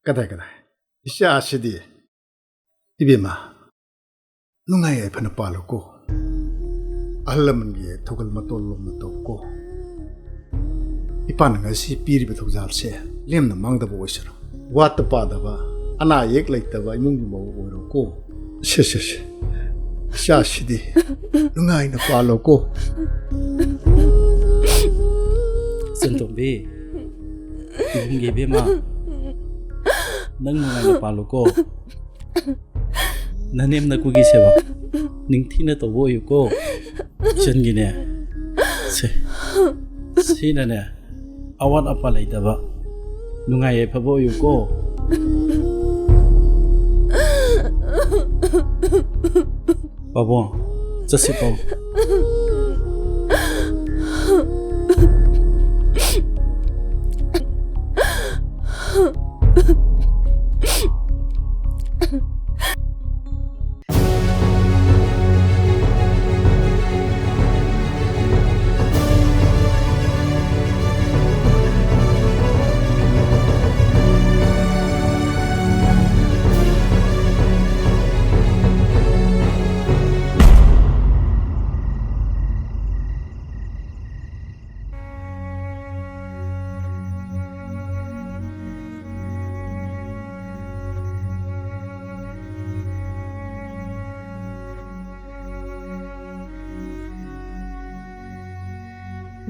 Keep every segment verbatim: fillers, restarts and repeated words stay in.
ꯀꯗꯥꯏ ꯀꯗꯥꯏ? ꯏꯆꯥꯁꯤꯗꯤ꯫ ꯏꯕꯦꯝꯃ, ꯅꯨꯡꯉꯥꯏ ꯌꯥꯏꯐꯅ ꯄꯥꯜꯂꯨꯀꯣ꯫ ꯑꯍꯜ ꯂꯃꯟꯒꯤ ꯊꯧꯒꯜ ꯃꯇꯣꯜ ꯂꯣꯝꯅ ꯇꯧꯀꯣ꯫ ꯏꯄꯥꯅ ꯉꯁꯤ ꯄꯤꯔꯤꯕ ꯊꯧꯖꯥꯜꯁꯦ ꯂꯦꯝꯅ ꯃꯥꯡꯗꯕ ꯑꯣꯏꯁꯅꯨ꯫ ꯋꯥꯠꯇ ꯄꯥꯗꯕ, ꯑꯅꯥ ꯑꯌꯦꯛ ꯂꯩꯇꯕ ꯏꯃꯨꯡꯒꯤ ꯃꯧ ꯑꯣꯏꯔꯣꯀꯣ꯫ ꯁꯦ, ꯁꯦ, ꯁꯦ꯫ ꯏꯆꯥꯁꯤꯗꯤ ꯅꯨꯡꯉꯥꯏꯅ ꯄꯥꯜꯂꯣꯀꯣ꯫ ꯁꯦꯟꯇꯣꯝꯕꯤ, ꯏꯕꯨꯡꯒꯤ ꯏꯕꯦꯝꯃ, ꯅꯪ ꯅꯨꯡꯉꯥꯏꯅ ꯄꯥꯜꯂꯨꯀꯣ꯫ ꯅꯅꯦꯝ ꯅꯀꯨꯒꯤ ꯁꯦꯕꯥ ꯅꯤꯡꯊꯤꯅ ꯇꯧꯕ ꯑꯣꯏꯌꯨꯀꯣ꯫ ꯏꯆꯟꯒꯤꯅꯦ꯫ ꯁꯦ, ꯁꯤꯅꯅꯦ, ꯑꯋꯥꯠ ꯑꯄꯥ ꯂꯩꯇꯕ, ꯅꯨꯡꯉꯥꯏ ꯌꯥꯏꯐꯕ ꯑꯣꯏꯌꯨꯀꯣ꯫ ꯄꯥꯕꯨꯡ, ꯆꯠꯁꯤ ꯄꯥꯕꯨꯡ꯫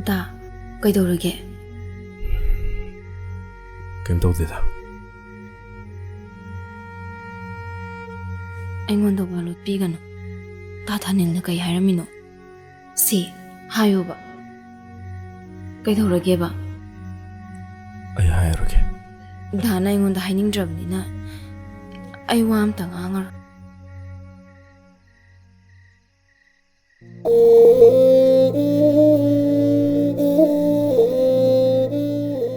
ꯗꯥ, ꯀꯩꯗꯧꯔꯒꯦ? ꯀꯩꯝ ꯇꯧꯗꯦꯗ꯫ ꯑꯩꯉꯣꯟꯗ ꯋꯥ ꯂꯣꯠꯄꯤꯒꯅꯨ꯫ ꯇꯥ ꯊꯥꯅꯤꯜꯅ ꯀꯩ ꯍꯥꯏꯔꯝꯃꯤꯅꯣ? ꯁꯤ, ꯍꯥꯏꯌꯣꯕ꯫ ꯀꯩꯗꯧꯔꯒꯦꯕ? ꯑꯩ ꯍꯥꯏꯔꯒꯦ꯫ ꯗꯥꯅ ꯑꯩꯉꯣꯟꯗ ꯍꯥꯏꯅꯤꯡꯗ꯭ꯔꯕꯅꯤꯅ ꯑꯩ ꯋꯥ ꯑꯝꯇ ꯉꯥꯡꯉꯔꯣꯏ꯫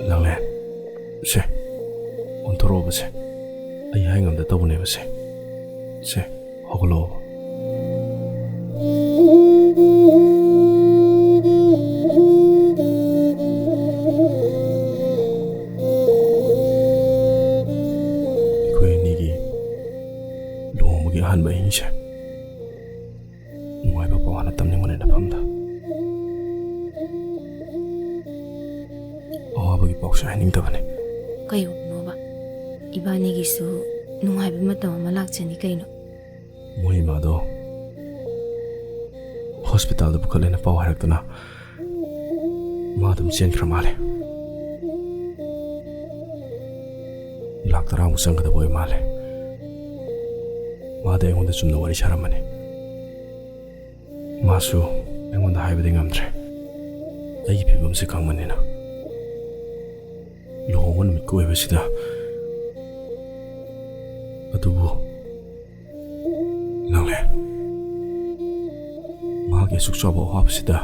ꯂꯥꯡꯂꯦꯟ, ꯁꯦ, ꯑꯣꯟꯊꯣꯔꯛꯑꯣꯕ ꯁꯦ꯫ ꯑꯩ ꯍꯥꯏ ꯉꯝꯗ ꯇꯧꯕꯅꯦꯕ ꯁꯦ꯫ ꯁꯦ, ꯍꯧꯒꯠꯂꯛꯑꯣꯕ꯫ ꯄꯥꯎ ꯍꯥꯟꯅ ꯇꯝꯅꯤꯡꯕꯅꯦ ꯅꯐꯝꯗ꯫ ꯑꯋꯥꯕꯒꯤ ꯄꯥꯎꯁꯦ ꯍꯥꯏꯅꯤꯡꯗꯕꯅꯦ꯫ ꯀꯩꯒꯨꯝꯅꯣꯕ? ꯏꯕꯥꯅꯤꯒꯤꯁꯨ ꯅꯨꯡꯉꯥꯏꯕ ꯃꯇꯝ ꯑꯃ ꯂꯥꯛꯆꯅꯤ ꯀꯩꯅꯣ꯫ ꯃꯣꯏ ꯏꯃꯥꯗꯣ ꯍꯣꯁꯄꯤꯇꯥꯜꯗ ꯄꯨꯈꯠꯂꯦꯅ ꯄꯥꯎ ꯍꯥꯏꯔꯛꯇꯅ ꯃꯥ ꯑꯗꯨꯝ ꯆꯦꯟꯈ꯭ꯔ ꯃꯥꯜꯂꯦ꯫ ꯂꯥꯛ ꯇꯔꯥꯃꯨꯛ ꯆꯪꯒꯗꯕ ꯑꯣꯏ ꯃꯥꯜꯂꯦ꯫ ꯃꯥꯗꯤ ꯑꯩꯉꯣꯟꯗ ꯆꯨꯝꯅ ꯋꯥꯔꯤ ꯁꯥꯔꯝꯕꯅꯦ꯫ ꯃꯥꯁꯨ ꯑꯩꯉꯣꯟꯗ ꯍꯥꯏꯕꯗꯤ ꯉꯝꯗ꯭ꯔꯦ, ꯑꯩꯒꯤ ꯐꯤꯕꯝꯁꯦ ꯈꯪꯕꯅꯤꯅ꯫ ꯂꯨꯍꯣꯡꯕ ꯅꯨꯃꯤꯠꯀ ꯑꯣꯏꯕꯁꯤꯗ꯫ ꯑꯗꯨꯕꯨ ꯅꯪꯂꯦ, ꯃꯍꯥꯛꯀꯤ ꯑꯁꯨꯛ ꯆꯥꯎꯕ ꯑꯋꯥꯕꯁꯤꯗ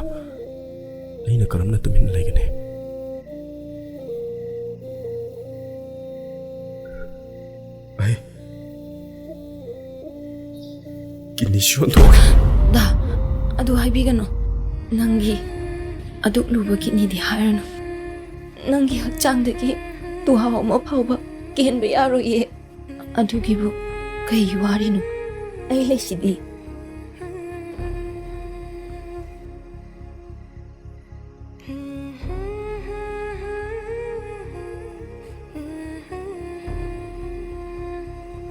ꯑꯩꯅ ꯀꯔꯝꯅ ꯇꯨꯃꯤꯟꯅ ꯂꯩꯒꯅꯤ? ꯑꯩ ꯀꯤꯗꯅꯤꯁꯨ ꯌꯣꯟꯊꯣꯛꯀꯦ꯫ ꯗꯥ, ꯑꯗꯨ ꯍꯥꯏꯕꯤꯒꯅꯨ꯫ ꯅꯪꯒꯤ ꯑꯗꯨꯛ ꯂꯨꯕ ꯀꯤꯗꯅꯤꯗꯤ ꯍꯥꯏꯔꯅꯨ꯫ ꯅꯪꯒꯤ ꯍꯛꯆꯥꯡꯗꯒꯤ ꯇꯨꯍꯥꯎ ꯑꯃ ꯐꯥꯎꯕ ꯀꯦꯟꯕ ꯌꯥꯔꯣꯏꯌꯦ꯫ ꯑꯗꯨꯒꯤꯕꯨ ꯀꯩꯒꯤ ꯋꯥꯔꯤꯅꯣ? ꯑꯩ ꯂꯩꯁꯤꯗꯤ꯫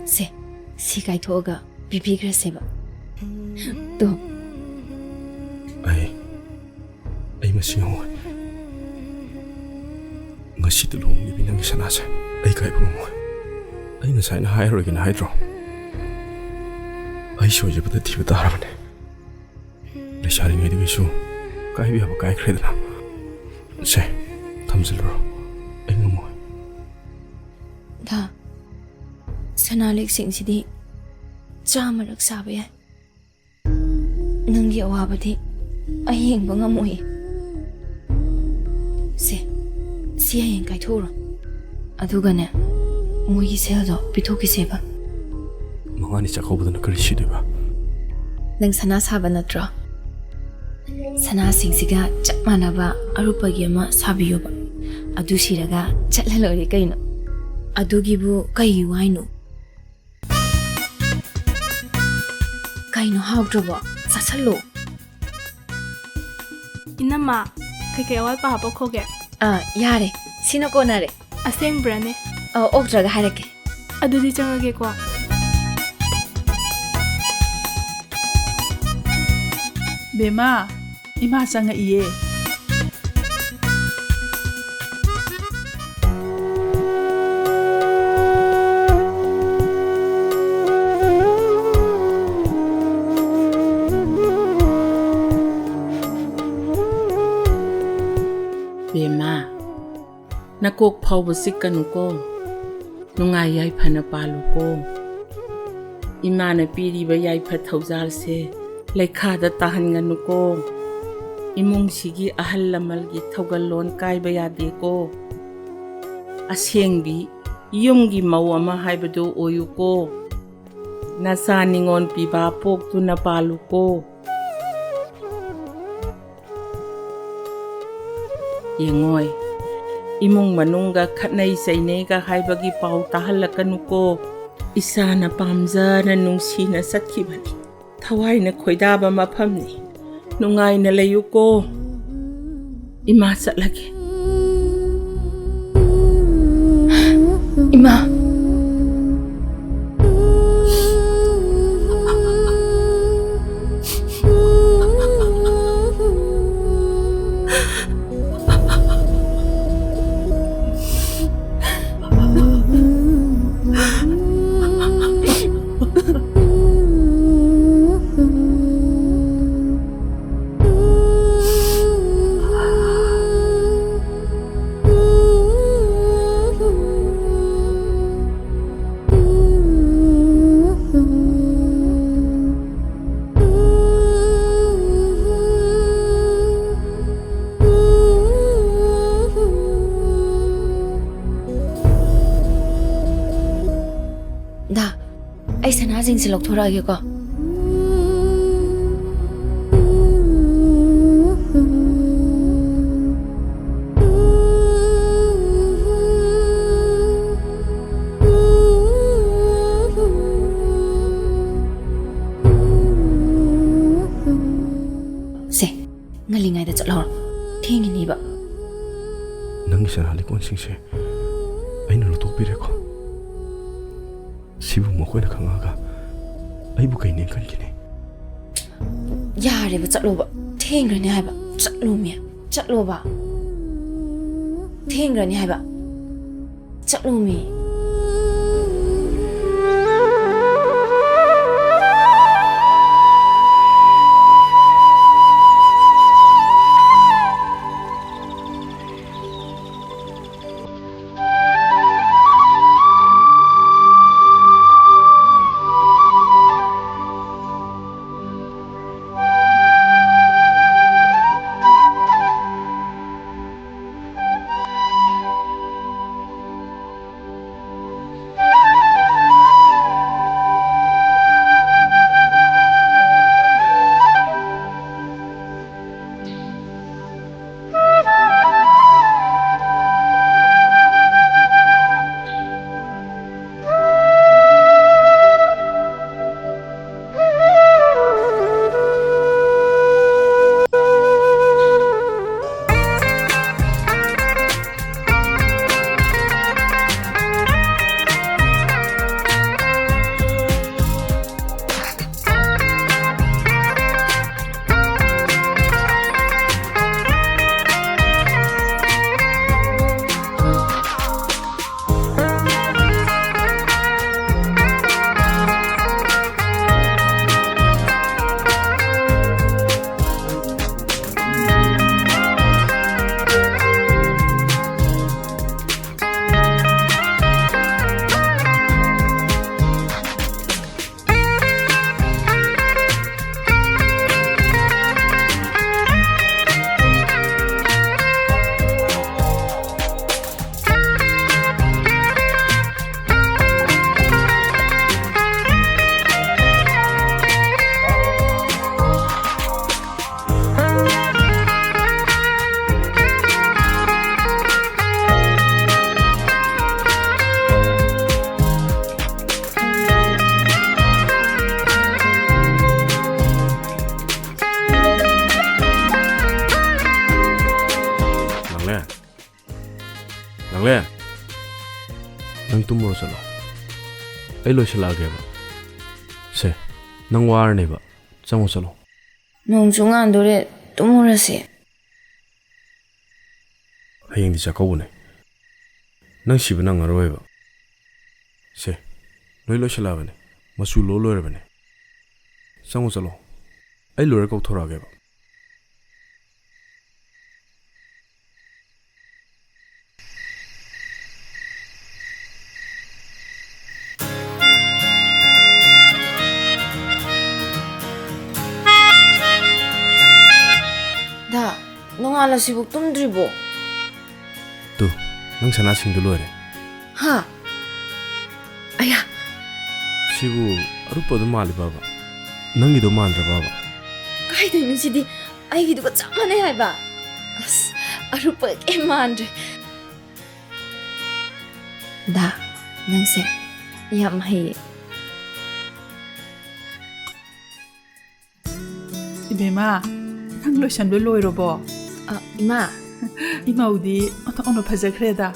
ꯁꯦ, ꯁꯤ ꯀꯥꯏꯊꯣꯛꯑꯒ ꯄꯤꯕꯤꯈ꯭ꯔꯁꯦꯕ꯫ ꯇꯣ꯫ ꯑꯩ, ꯑꯩ ꯃꯁꯤ ꯉꯝꯃꯣꯏ꯫ ꯉꯁꯤꯗ ꯂꯨꯍꯣꯡꯂꯤꯕꯤ ꯅꯪꯒꯤ ꯁꯅꯥꯁꯦ ꯑꯩ ꯀꯥꯏꯕ ꯉꯝꯃꯣꯏ꯫ ꯑꯩ ꯉꯁꯥꯏꯅ ꯍꯥꯏꯔꯔꯣꯏꯒꯦꯅ ꯍꯥꯏꯗ꯭ꯔꯣ? ꯑꯩ ꯁꯣꯏꯖꯕꯗ ꯊꯤꯕ ꯇꯥꯔꯕꯅꯦ꯫ ꯂꯩꯁꯥꯔꯤꯉꯩꯗꯒꯤꯁꯨ ꯀꯥꯏꯕ ꯌꯥꯕ ꯀꯥꯏꯈ꯭ꯔꯦꯗꯅ꯫ ꯁꯦ, ꯊꯝꯖꯤꯜꯂꯨꯔꯣ, ꯑꯩ ꯉꯝꯃꯣꯏ꯫ ꯗꯥ, ꯁꯅꯥ ꯂꯤꯛꯁꯤꯡꯁꯤꯗꯤ ꯆꯥꯝꯃꯔꯛ ꯁꯥꯕ ꯌꯥꯏ꯫ ꯅꯪꯒꯤ ꯑꯋꯥꯕꯗꯤ ꯑꯩ ꯌꯦꯡꯕ ꯉꯝꯃꯣꯏꯌꯦ꯫ ꯁꯦ, ꯁꯤ ꯍꯌꯦꯡ ꯀꯥꯏꯊꯣꯛꯎꯔꯣ꯫ ꯑꯗꯨꯒꯅꯦ, ꯃꯣꯏꯒꯤ ꯁꯦꯜꯗꯣ ꯄꯤꯊꯣꯛꯈꯤꯁꯦꯕ꯫ ꯃꯉꯥꯅꯤ ꯆꯥꯛꯀꯧꯕꯗꯅ ꯀꯔꯤ ꯁꯤꯗꯣꯏꯕ? ꯅꯪ ꯁꯅꯥ ꯁꯥꯕ ꯅꯠꯇ꯭ꯔꯣ? ꯁꯅꯥꯁꯤꯡꯁꯤꯒ ꯆꯞ ꯃꯥꯟꯅꯕ ꯑꯔꯨꯞꯄꯒꯤ ꯑꯃ ꯁꯥꯕꯤꯌꯣꯕ꯫ ꯑꯗꯨ ꯁꯤꯔꯒ ꯆꯠꯂ ꯂꯣꯏꯔꯦ ꯀꯩꯅꯣ꯫ ꯑꯗꯨꯒꯤꯕꯨ ꯀꯩꯒꯤ ꯋꯥꯏꯅꯣ? ꯀꯩꯅꯣ ꯍꯥꯎꯇ꯭ꯔꯕꯣ? ꯑꯁꯜꯂꯨ꯫ ꯏꯅꯝꯃ, ꯀꯩꯀꯩ ꯑꯋꯥꯠꯄ ꯍꯥꯞꯄꯛꯈꯣꯒꯦ? ꯑꯥ, ꯌꯥꯔꯦ꯫ ꯁꯤꯅ ꯀꯣꯟꯅꯔꯦ꯫ ꯑꯁꯦꯡꯕ꯭ꯔꯅꯦ? ꯑꯥ, ꯑꯣꯛꯇ꯭ꯔꯒ ꯍꯥꯏꯔꯛꯀꯦ꯫ ꯑꯗꯨꯗꯤ ꯆꯪꯉꯒꯦꯀꯣ꯫ ꯕꯦꯝꯃ, ꯏꯃꯥ ꯆꯪꯉꯛꯏꯌꯦ꯫ ꯕꯦꯝꯃ, ꯅꯀꯣꯛ ꯐꯥꯎꯕ ꯆꯤꯛꯀꯅꯨꯀꯣ꯫ ꯅꯨꯡꯉꯥꯏ ꯌꯥꯏꯐꯅ ꯄꯥꯜꯂꯨꯀꯣ꯫ ꯏꯃꯥꯅ ꯄꯤꯔꯤꯕ ꯌꯥꯏꯐ ꯊꯧꯖꯥꯜꯁꯦ ꯂꯩꯈꯥꯗ ꯇꯥꯍꯟꯒꯅꯨꯀꯣ꯫ ꯏꯃꯨꯡꯁꯤꯒꯤ ꯑꯍꯜ ꯂꯃꯟꯒꯤ ꯊꯧꯒꯜꯂꯣꯟ ꯀꯥꯏꯕ ꯌꯥꯗꯦꯀꯣ꯫ ꯑꯁꯦꯡꯕꯤ ꯌꯨꯝꯒꯤ ꯃꯧ ꯑꯃ ꯍꯥꯏꯕꯗꯨ ꯑꯣꯏꯌꯨꯀꯣ꯫ ꯅꯆꯥ ꯅꯤꯉꯣꯜ ꯄꯤꯕ ꯄꯣꯛꯇꯨꯅ ꯄꯥꯜꯂꯨꯀꯣ꯫ ꯌꯦꯡꯉꯣꯏ, ꯏꯃꯨꯡ ꯃꯅꯨꯡꯒ ꯈꯠꯅꯩ ꯆꯩꯅꯩꯒ ꯍꯥꯏꯕꯒꯤ ꯄꯥꯎ ꯇꯥꯍꯜꯂꯛꯀꯅꯨꯀꯣ꯫ ꯏꯆꯥꯅ ꯄꯥꯝꯖꯅ ꯅꯨꯡꯁꯤꯅ ꯆꯠꯈꯤꯕꯅꯤ꯫ ꯊꯋꯥꯏꯅ ꯈꯣꯏꯗꯥꯕ ꯃꯐꯝꯅꯤ꯫ ꯅꯨꯡꯉꯥꯏꯅ ꯂꯩꯌꯨꯀꯣ꯫ ꯏꯃꯥ ꯆꯠꯂꯒꯦ꯫ ꯏꯃꯥ꯫ ꯗꯥ, ꯑꯩ ꯁꯅꯥꯁꯤꯡꯁꯦ ꯂꯧꯊꯣꯔꯛꯑꯒꯦꯀꯣ꯫ ꯉꯜꯂꯤꯉꯩꯗ ꯆꯠꯍꯧꯔꯣ, ꯊꯦꯡꯉꯤꯅꯤꯕ꯫ ꯅꯪꯒꯤ ꯁꯅꯥ ꯂꯤꯛꯀꯣꯟꯁꯤꯡꯁꯦ ꯑꯩꯅ ꯂꯧꯊꯣꯛꯄꯤꯔꯦꯀꯣ꯫ ꯁꯤꯕꯨ ꯃꯈꯣꯏꯅ ꯈꯪꯉꯛꯑꯒ ꯑꯩꯕꯨ ꯀꯩꯅꯦ ꯈꯟꯈꯤꯅꯤ? ꯌꯥꯔꯦꯕ, ꯆꯠꯂꯣꯕ꯫ ꯊꯦꯡꯈ꯭ꯔꯅꯤ ꯍꯥꯏꯕ꯫ ꯆꯠꯂꯣꯃꯤ꯫ ꯆꯠꯂꯣꯕ꯫ ꯊꯦꯡꯈ꯭ꯔꯅꯤ ꯍꯥꯏꯕ꯫ ꯆꯠꯂꯣꯃꯤ꯫ ꯑꯦ, ꯅꯪ ꯇꯨꯝꯃꯨꯔꯣ, ꯆꯠꯂꯣ꯫ ꯑꯩ ꯂꯣꯏꯁꯤꯜꯂꯛꯑꯒꯦꯕ꯫ ꯁꯦ, ꯅꯪ ꯋꯥꯔꯅꯦꯕ꯫ ꯆꯪꯉꯣ, ꯆꯠꯂꯣ꯫ ꯅꯣꯡꯁꯨ ꯉꯥꯟꯗꯣꯔꯦ, ꯇꯨꯝꯃꯨꯔꯁꯦ꯫ ꯍꯌꯦꯡꯗꯤ ꯆꯥꯛꯀꯧꯕꯅꯦ꯫ ꯅꯪ ꯁꯤꯕ ꯅꯪꯉꯔꯣꯏꯕ꯫ ꯁꯦ, ꯂꯣꯏ ꯂꯣꯏꯁꯤꯜꯂꯛꯑꯕꯅꯦ꯫ ꯃꯆꯨ ꯂꯣꯏ ꯂꯣꯏꯔꯕꯅꯦ꯫ ꯆꯪꯉꯣ, ꯆꯠꯂꯣ꯫ ꯑꯩ ꯂꯣꯏꯔ ꯀꯧꯊꯣꯔꯛꯑꯒꯦꯕ꯫ ꯗꯥ, ꯅꯣꯡꯉꯥꯜꯂꯁꯤꯕꯨ ꯇꯨꯝꯗ꯭ꯔꯤꯕꯣ? ꯇꯨ, ꯅꯪ ꯁꯅꯥꯁꯤꯡꯗꯨ ꯂꯣꯏꯔꯦ꯫ ꯍꯥ? ꯑꯌꯥ! ꯁꯤꯕꯨ ꯑꯔꯨꯞꯄ ꯑꯗꯨꯝ ꯃꯥꯜꯂꯤꯕꯕ? ꯅꯪꯒꯤꯗꯣ ꯃꯥꯟꯗ꯭ꯔꯕꯕ? ꯀꯥꯏꯗꯩꯅꯣ ꯁꯤꯗꯤ? ꯑꯩꯒꯤꯗꯨꯒ ꯆꯞ ꯃꯥꯟꯅꯩ ꯍꯥꯏꯕ꯫ ꯑꯁ, ꯑꯔꯨꯞꯄ ꯀꯩꯝ ꯃꯥꯟꯗ꯭ꯔꯦ꯫ ꯗꯥ, ꯅꯪꯁꯦ ꯌꯥꯝ ꯍꯩꯌꯦ꯫ ꯏꯕꯦꯝꯃ, ꯅꯪ ꯂꯣꯏꯁꯟꯕ ꯂꯣꯏꯔꯕꯣ? ꯑ, ꯏꯃꯥ꯫ ꯏꯃꯧꯗꯤ ꯑꯣꯟꯊꯣꯛꯅ ꯐꯖꯈ꯭ꯔꯦꯗ꯫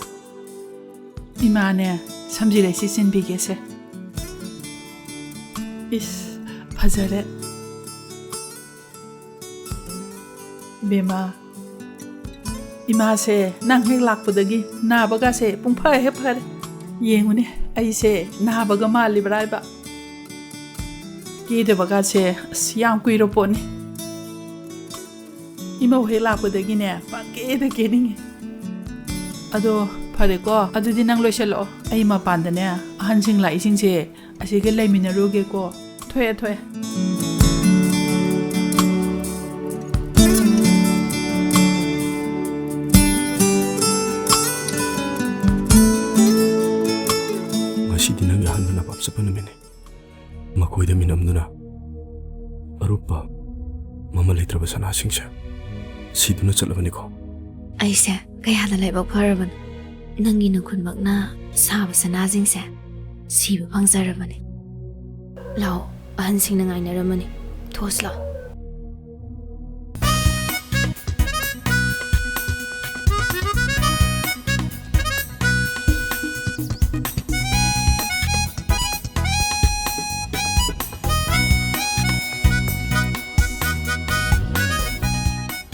ꯏꯃꯥꯅꯦ, ꯁꯝꯖꯤꯔꯩꯁꯤ ꯆꯤꯟꯕꯤꯒꯦꯁꯦ꯫ ꯏꯁ, ꯐꯖꯔꯦ꯫ ꯏꯕꯦꯝꯃ, ꯏꯃꯥꯁꯦ ꯅꯪ ꯍꯦꯛ ꯂꯥꯛꯄꯗꯒꯤ ꯅꯥꯕꯒꯥꯁꯦ ꯄꯨꯡꯐ ꯍꯦꯛ ꯐꯔꯦ꯫ ꯌꯦꯡꯉꯨꯅꯦ, ꯑꯩꯁꯦ ꯅꯥꯕꯒ ꯃꯥꯜꯂꯤꯕ꯭ꯔꯥ ꯍꯥꯏꯕ꯫ ꯀꯦꯗꯕꯒꯥꯁꯦ ꯑꯁ ꯌꯥꯝ ꯀꯨꯏꯔ ꯄꯣꯠꯅꯤ꯫ ꯏꯃꯧ ꯍꯦꯛ ꯂꯥꯛꯄꯗꯒꯤꯅꯦ ꯄꯪꯀꯦꯗ ꯀꯦꯅꯤꯡꯉꯤ꯫ ꯑꯗꯣ ꯐꯔꯦꯀꯣ, ꯑꯗꯨꯗꯤ ꯅꯪ ꯂꯣꯏꯁꯜꯂꯛꯑꯣ꯫ ꯑꯩ ꯃꯄꯥꯟꯗꯅꯦ ꯑꯍꯟꯁꯤꯡ ꯂꯥꯛꯏꯁꯤꯡꯁꯦ ꯑꯁꯤꯒ ꯂꯩꯃꯤꯟꯅꯔꯨꯒꯦꯀꯣ꯫ ꯊꯣꯛꯑꯦ, ꯊꯣꯛꯑꯦ꯫ ꯉꯁꯤꯗꯤ ꯅꯪꯒꯤ ꯑꯍꯥꯟꯕ ꯅꯄꯥꯞ ꯆꯠꯄ ꯅꯨꯃꯤꯠꯅꯤ꯫ ꯃꯈꯣꯏꯗ ꯃꯤꯅꯝꯗꯨꯅ ꯑꯔꯨꯞꯄ ꯃꯃꯜ ꯂꯩꯇ꯭ꯔꯕ ꯁꯅꯥꯁꯤꯡꯁꯦ ꯁꯤꯗꯨꯅ ꯆꯠꯂꯕꯅꯤꯀꯣ꯫ ꯑꯩꯁꯦ ꯀꯌꯥꯗ ꯂꯥꯏꯕꯛ ꯐꯔꯕꯅꯣ꯫ ꯅꯪꯒꯤ ꯅꯈꯨꯠꯃꯛꯅ ꯁꯥꯕ ꯁꯅꯥꯁꯤꯡꯁꯦ ꯁꯤꯕ ꯐꯪꯖꯔꯕꯅꯤ꯫ ꯂꯥꯛꯑꯣ, ꯑꯍꯟꯁꯤꯡꯅ ꯉꯥꯏꯅꯔꯝꯃꯅꯤ꯫ ꯊꯣꯁ ꯂꯥꯛꯑꯣ꯫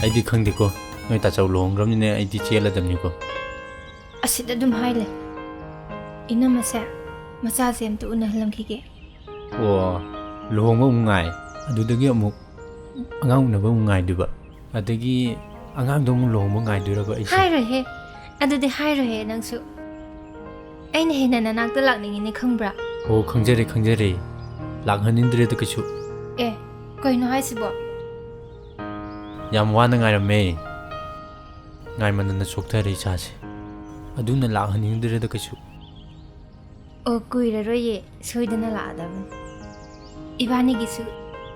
ꯑꯩꯗꯤ ꯈꯪꯗꯦꯀꯣ, ꯅꯣꯏ ꯇꯥꯆꯧ ꯂꯨꯍꯣꯡꯈ꯭ꯔꯕꯅꯤꯅ ꯑꯩꯗꯤ ꯆꯦꯜꯂꯗꯕꯅꯤꯀꯣ꯫ ꯑꯁꯤꯗ ꯑꯗꯨꯝ ꯍꯥꯏ ꯂꯩ꯫ ꯏꯅꯝꯃꯁꯦ ꯃꯆꯥꯁꯦ ꯑꯝꯇ ꯎꯅꯍꯜꯂꯝꯈꯤꯒꯦ꯫ ꯑꯣ, ꯂꯨꯍꯣꯡꯕ ꯑꯃꯨꯛ ꯉꯥꯏ, ꯑꯗꯨꯗꯒꯤ ꯑꯃꯨꯛ ꯑꯉꯥꯡ ꯎꯅꯕ ꯑꯃꯨꯛ ꯉꯥꯏꯗꯣꯏꯕ, ꯑꯗꯒꯤ ꯑꯉꯥꯡꯗꯣ ꯑꯃꯨꯛ ꯂꯨꯍꯣꯡꯕ ꯉꯥꯏꯗꯣꯏꯔꯕ ꯑꯩꯁꯦ? ꯍꯥꯏꯔꯣꯏꯍꯦ, ꯑꯗꯨꯗꯤ ꯍꯥꯏꯔꯣꯏꯍꯦ ꯅꯪꯁꯨ꯫ ꯑꯩꯅ ꯍꯦꯟꯅ ꯅꯅꯥꯛꯇ ꯂꯥꯛꯅꯤꯡꯉꯤꯅꯦ ꯈꯪꯕ꯭ꯔꯥ? ꯑꯣ, ꯈꯪꯖꯔꯦ, ꯈꯪꯖꯔꯦ꯫ ꯂꯥꯛꯍꯟꯅꯤꯡꯗ꯭ꯔꯦꯗ ꯀꯩꯁꯨ꯫ ꯑꯦ, ꯀꯩꯅꯣ ꯍꯥꯏꯁꯤꯕꯣ? ꯌꯥꯝ ꯋꯥꯅ ꯉꯥꯏꯔꯝꯃꯦ꯫ ꯉꯥꯏꯃꯟꯗꯅ ꯆꯣꯛꯊꯔꯦ ꯏꯁꯥꯁꯦ꯫ ꯑꯗꯨꯅ ꯂꯥꯛꯍꯟꯅꯤꯡꯗ꯭ꯔꯦꯗ ꯀꯩꯁꯨ꯫ ꯑꯣ, ꯀꯨꯏꯔꯔꯣꯏꯌꯦ, ꯁꯣꯏꯗꯅ ꯂꯥꯛꯑꯗꯕꯅꯤ꯫ ꯏꯕꯥꯅꯤꯒꯤꯁꯨ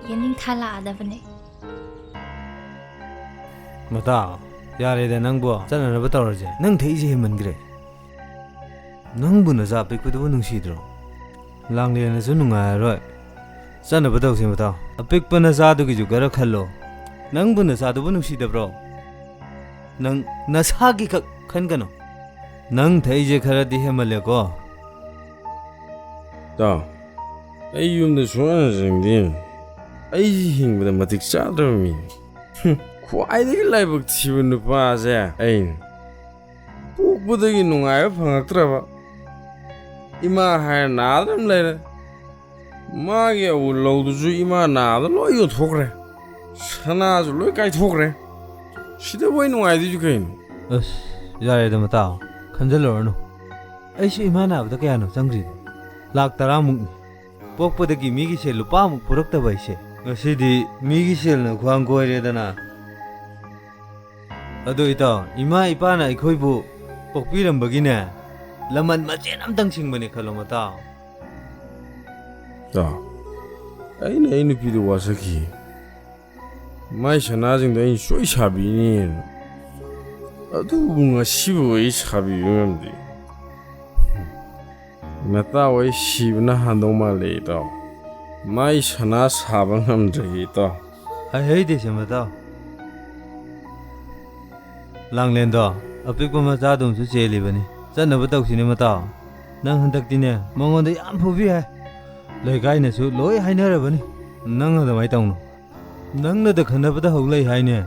ꯌꯦꯅꯤꯡꯊꯥ ꯂꯥꯛꯑꯗꯕꯅꯦ꯫ ꯃꯇꯥ, ꯌꯥꯔꯦꯗ ꯅꯪꯕꯣ, ꯆꯠꯅꯅꯕ ꯇꯧꯔꯁꯦ꯫ ꯅꯪ ꯊꯛꯏꯁꯦ ꯍꯦꯟꯃꯟꯈ꯭ꯔꯦ꯫ ꯅꯪꯕꯨ ꯅꯆꯥ ꯑꯄꯤꯛꯄꯗꯨꯕꯨ ꯅꯨꯡꯁꯤꯗ꯭ꯔꯣ? ꯂꯥꯡꯂꯦꯟꯅꯁꯨ ꯅꯨꯡꯉꯥꯏꯔꯔꯣꯏ꯫ ꯆꯠꯅꯕ ꯇꯧꯁꯦ ꯃꯇꯥꯎ꯫ ꯑꯄꯤꯛꯄ ꯅꯆꯥꯗꯨꯒꯤꯁꯨ ꯈꯔ ꯈꯜꯂꯣ꯫ ꯅꯪꯕꯨ ꯅꯆꯥꯗꯨꯕꯨ ꯅꯨꯡꯁꯤꯗꯕ꯭ꯔꯣ? ꯅꯪ ꯅꯁꯥꯒꯤ ꯈꯛ ꯈꯟꯒꯅꯨ꯫ ꯅꯪ ꯊꯛꯏꯁꯦ ꯈꯔꯗꯤ ꯍꯦꯟꯃꯜꯂꯦꯀꯣ꯫ ꯇꯥꯎ, ꯑꯩ ꯌꯨꯝꯗ ꯁꯨꯡꯍꯟ ꯍꯟꯖꯅꯤꯡꯗꯦ꯫ ꯑꯩꯁꯤ ꯍꯤꯡꯕꯗ ꯃꯇꯤꯛ ꯆꯥꯗ꯭ꯔꯕ ꯃꯤꯅꯤ꯫ ꯍꯨꯝ, ꯈ꯭ꯋꯥꯏꯗꯒꯤ ꯂꯥꯏꯕꯛ ꯊꯤꯕ ꯅꯨꯄꯥꯁꯦ ꯑꯩꯅꯤ꯫ ꯄꯣꯛꯄꯗꯒꯤ ꯅꯨꯡꯉꯥꯏꯕ ꯐꯪꯉꯛꯇ꯭ꯔꯕ, ꯏꯃꯥ ꯍꯥꯏꯔ ꯅꯥꯗꯅ ꯂꯩꯔꯦ꯫ ꯃꯥꯒꯤ ꯑꯋꯨꯜ ꯂꯧꯗꯨꯁꯨ ꯏꯃꯥ ꯅꯥꯕꯗ ꯂꯣꯏ ꯌꯣꯟꯊꯣꯛꯈ꯭ꯔꯦ꯫ ꯁꯅꯥꯁꯨ ꯂꯣꯏ ꯀꯥꯏꯊꯣꯛꯈ꯭ꯔꯦ꯫ ꯁꯤꯗꯕꯨ ꯑꯩ ꯅꯨꯡꯉꯥꯏꯗꯣꯏꯁꯤ ꯀꯩꯅꯣ? ꯑꯁ, ꯌꯥꯔꯦꯗ ꯃꯇꯥꯎ, ꯈꯟꯖꯜꯂꯨꯔꯅꯨ꯫ ꯑꯩꯁꯨ ꯏꯃꯥ ꯅꯥꯕꯗ ꯀꯌꯥꯅꯣ ꯆꯪꯈ꯭ꯔꯤꯗꯣ? ꯂꯥꯛ ꯇꯔꯥꯃꯨꯛꯅꯤ꯫ ꯄꯣꯛꯄꯗꯒꯤ ꯃꯤꯒꯤ ꯁꯦꯜ ꯂꯨꯄꯥ ꯑꯃꯨꯛ ꯄꯨꯔꯛꯇꯕ ꯑꯩꯁꯦ꯫ ꯉꯁꯤꯗꯤ ꯃꯤꯒꯤ ꯁꯦꯜꯅ ꯈ꯭ꯋꯥꯡ ꯀꯣꯏꯔꯦꯗꯅ꯫ ꯑꯗꯣ ꯏꯇꯥꯎ, ꯏꯃꯥ ꯏꯄꯥꯅ ꯑꯩꯈꯣꯏꯕꯨ ꯄꯣꯛꯄꯤꯔꯝꯕꯒꯤꯅꯦ, ꯂꯃꯟ ꯃꯆꯦꯠ ꯑꯝꯇꯪ ꯁꯤꯡꯕꯅꯦ ꯈꯜꯂꯣ ꯃꯇꯥꯎ꯫ ꯏꯇꯥꯎ, ꯑꯩꯅ ꯑꯩ ꯅꯨꯄꯤꯗꯣ ꯋꯥꯁꯛꯈꯤ꯫ ꯃꯥꯏ ꯁꯅꯥꯁꯤꯡꯗꯣ ꯑꯩꯅ ꯁꯣꯏ ꯁꯥꯕꯤꯅꯤꯅ꯫ ꯑꯗꯨꯕꯨ ꯉꯁꯤꯕꯨ ꯑꯩ ꯁꯥꯕꯤꯕ ꯉꯝꯗꯦ꯫ ꯅꯇꯥꯎ ꯑꯩ ꯁꯤꯕꯅ ꯍꯥꯟꯗꯧ ꯃꯥꯜꯂꯦ ꯏꯇꯥꯎ꯫ ꯃꯥꯏ ꯁꯅꯥ ꯁꯥꯕ ꯉꯝꯗ꯭ꯔꯦ ꯏꯇꯥꯎ꯫ ꯍꯥꯏꯍꯩꯗꯦꯁꯦ ꯃꯇꯥꯎ꯫ ꯂꯥꯡꯂꯦꯟꯗꯣ ꯑꯄꯤꯛꯄ ꯃꯆꯥꯗꯨꯝꯁꯨ ꯆꯦꯜꯂꯤꯕꯅꯤ꯫ ꯆꯠꯅꯕ ꯇꯧꯁꯤꯅꯦ ꯃꯇꯥꯎ꯫ ꯅꯪ ꯍꯟꯗꯛꯇꯤꯅꯦ ꯃꯉꯣꯟꯗ ꯌꯥꯝ ꯐꯨꯕꯤ ꯍꯥꯏ꯫ ꯂꯩꯀꯥꯏꯅꯁꯨ ꯂꯣꯏ ꯍꯥꯏꯅꯔꯕꯅꯤ꯫ ꯅꯪ ꯑꯗꯨꯃꯥꯏꯅ ꯇꯧꯅꯨ꯫ ꯅꯪꯅꯗ ꯈꯟꯅꯕꯗ ꯍꯧ ꯂꯩ ꯍꯥꯏꯅꯦ꯫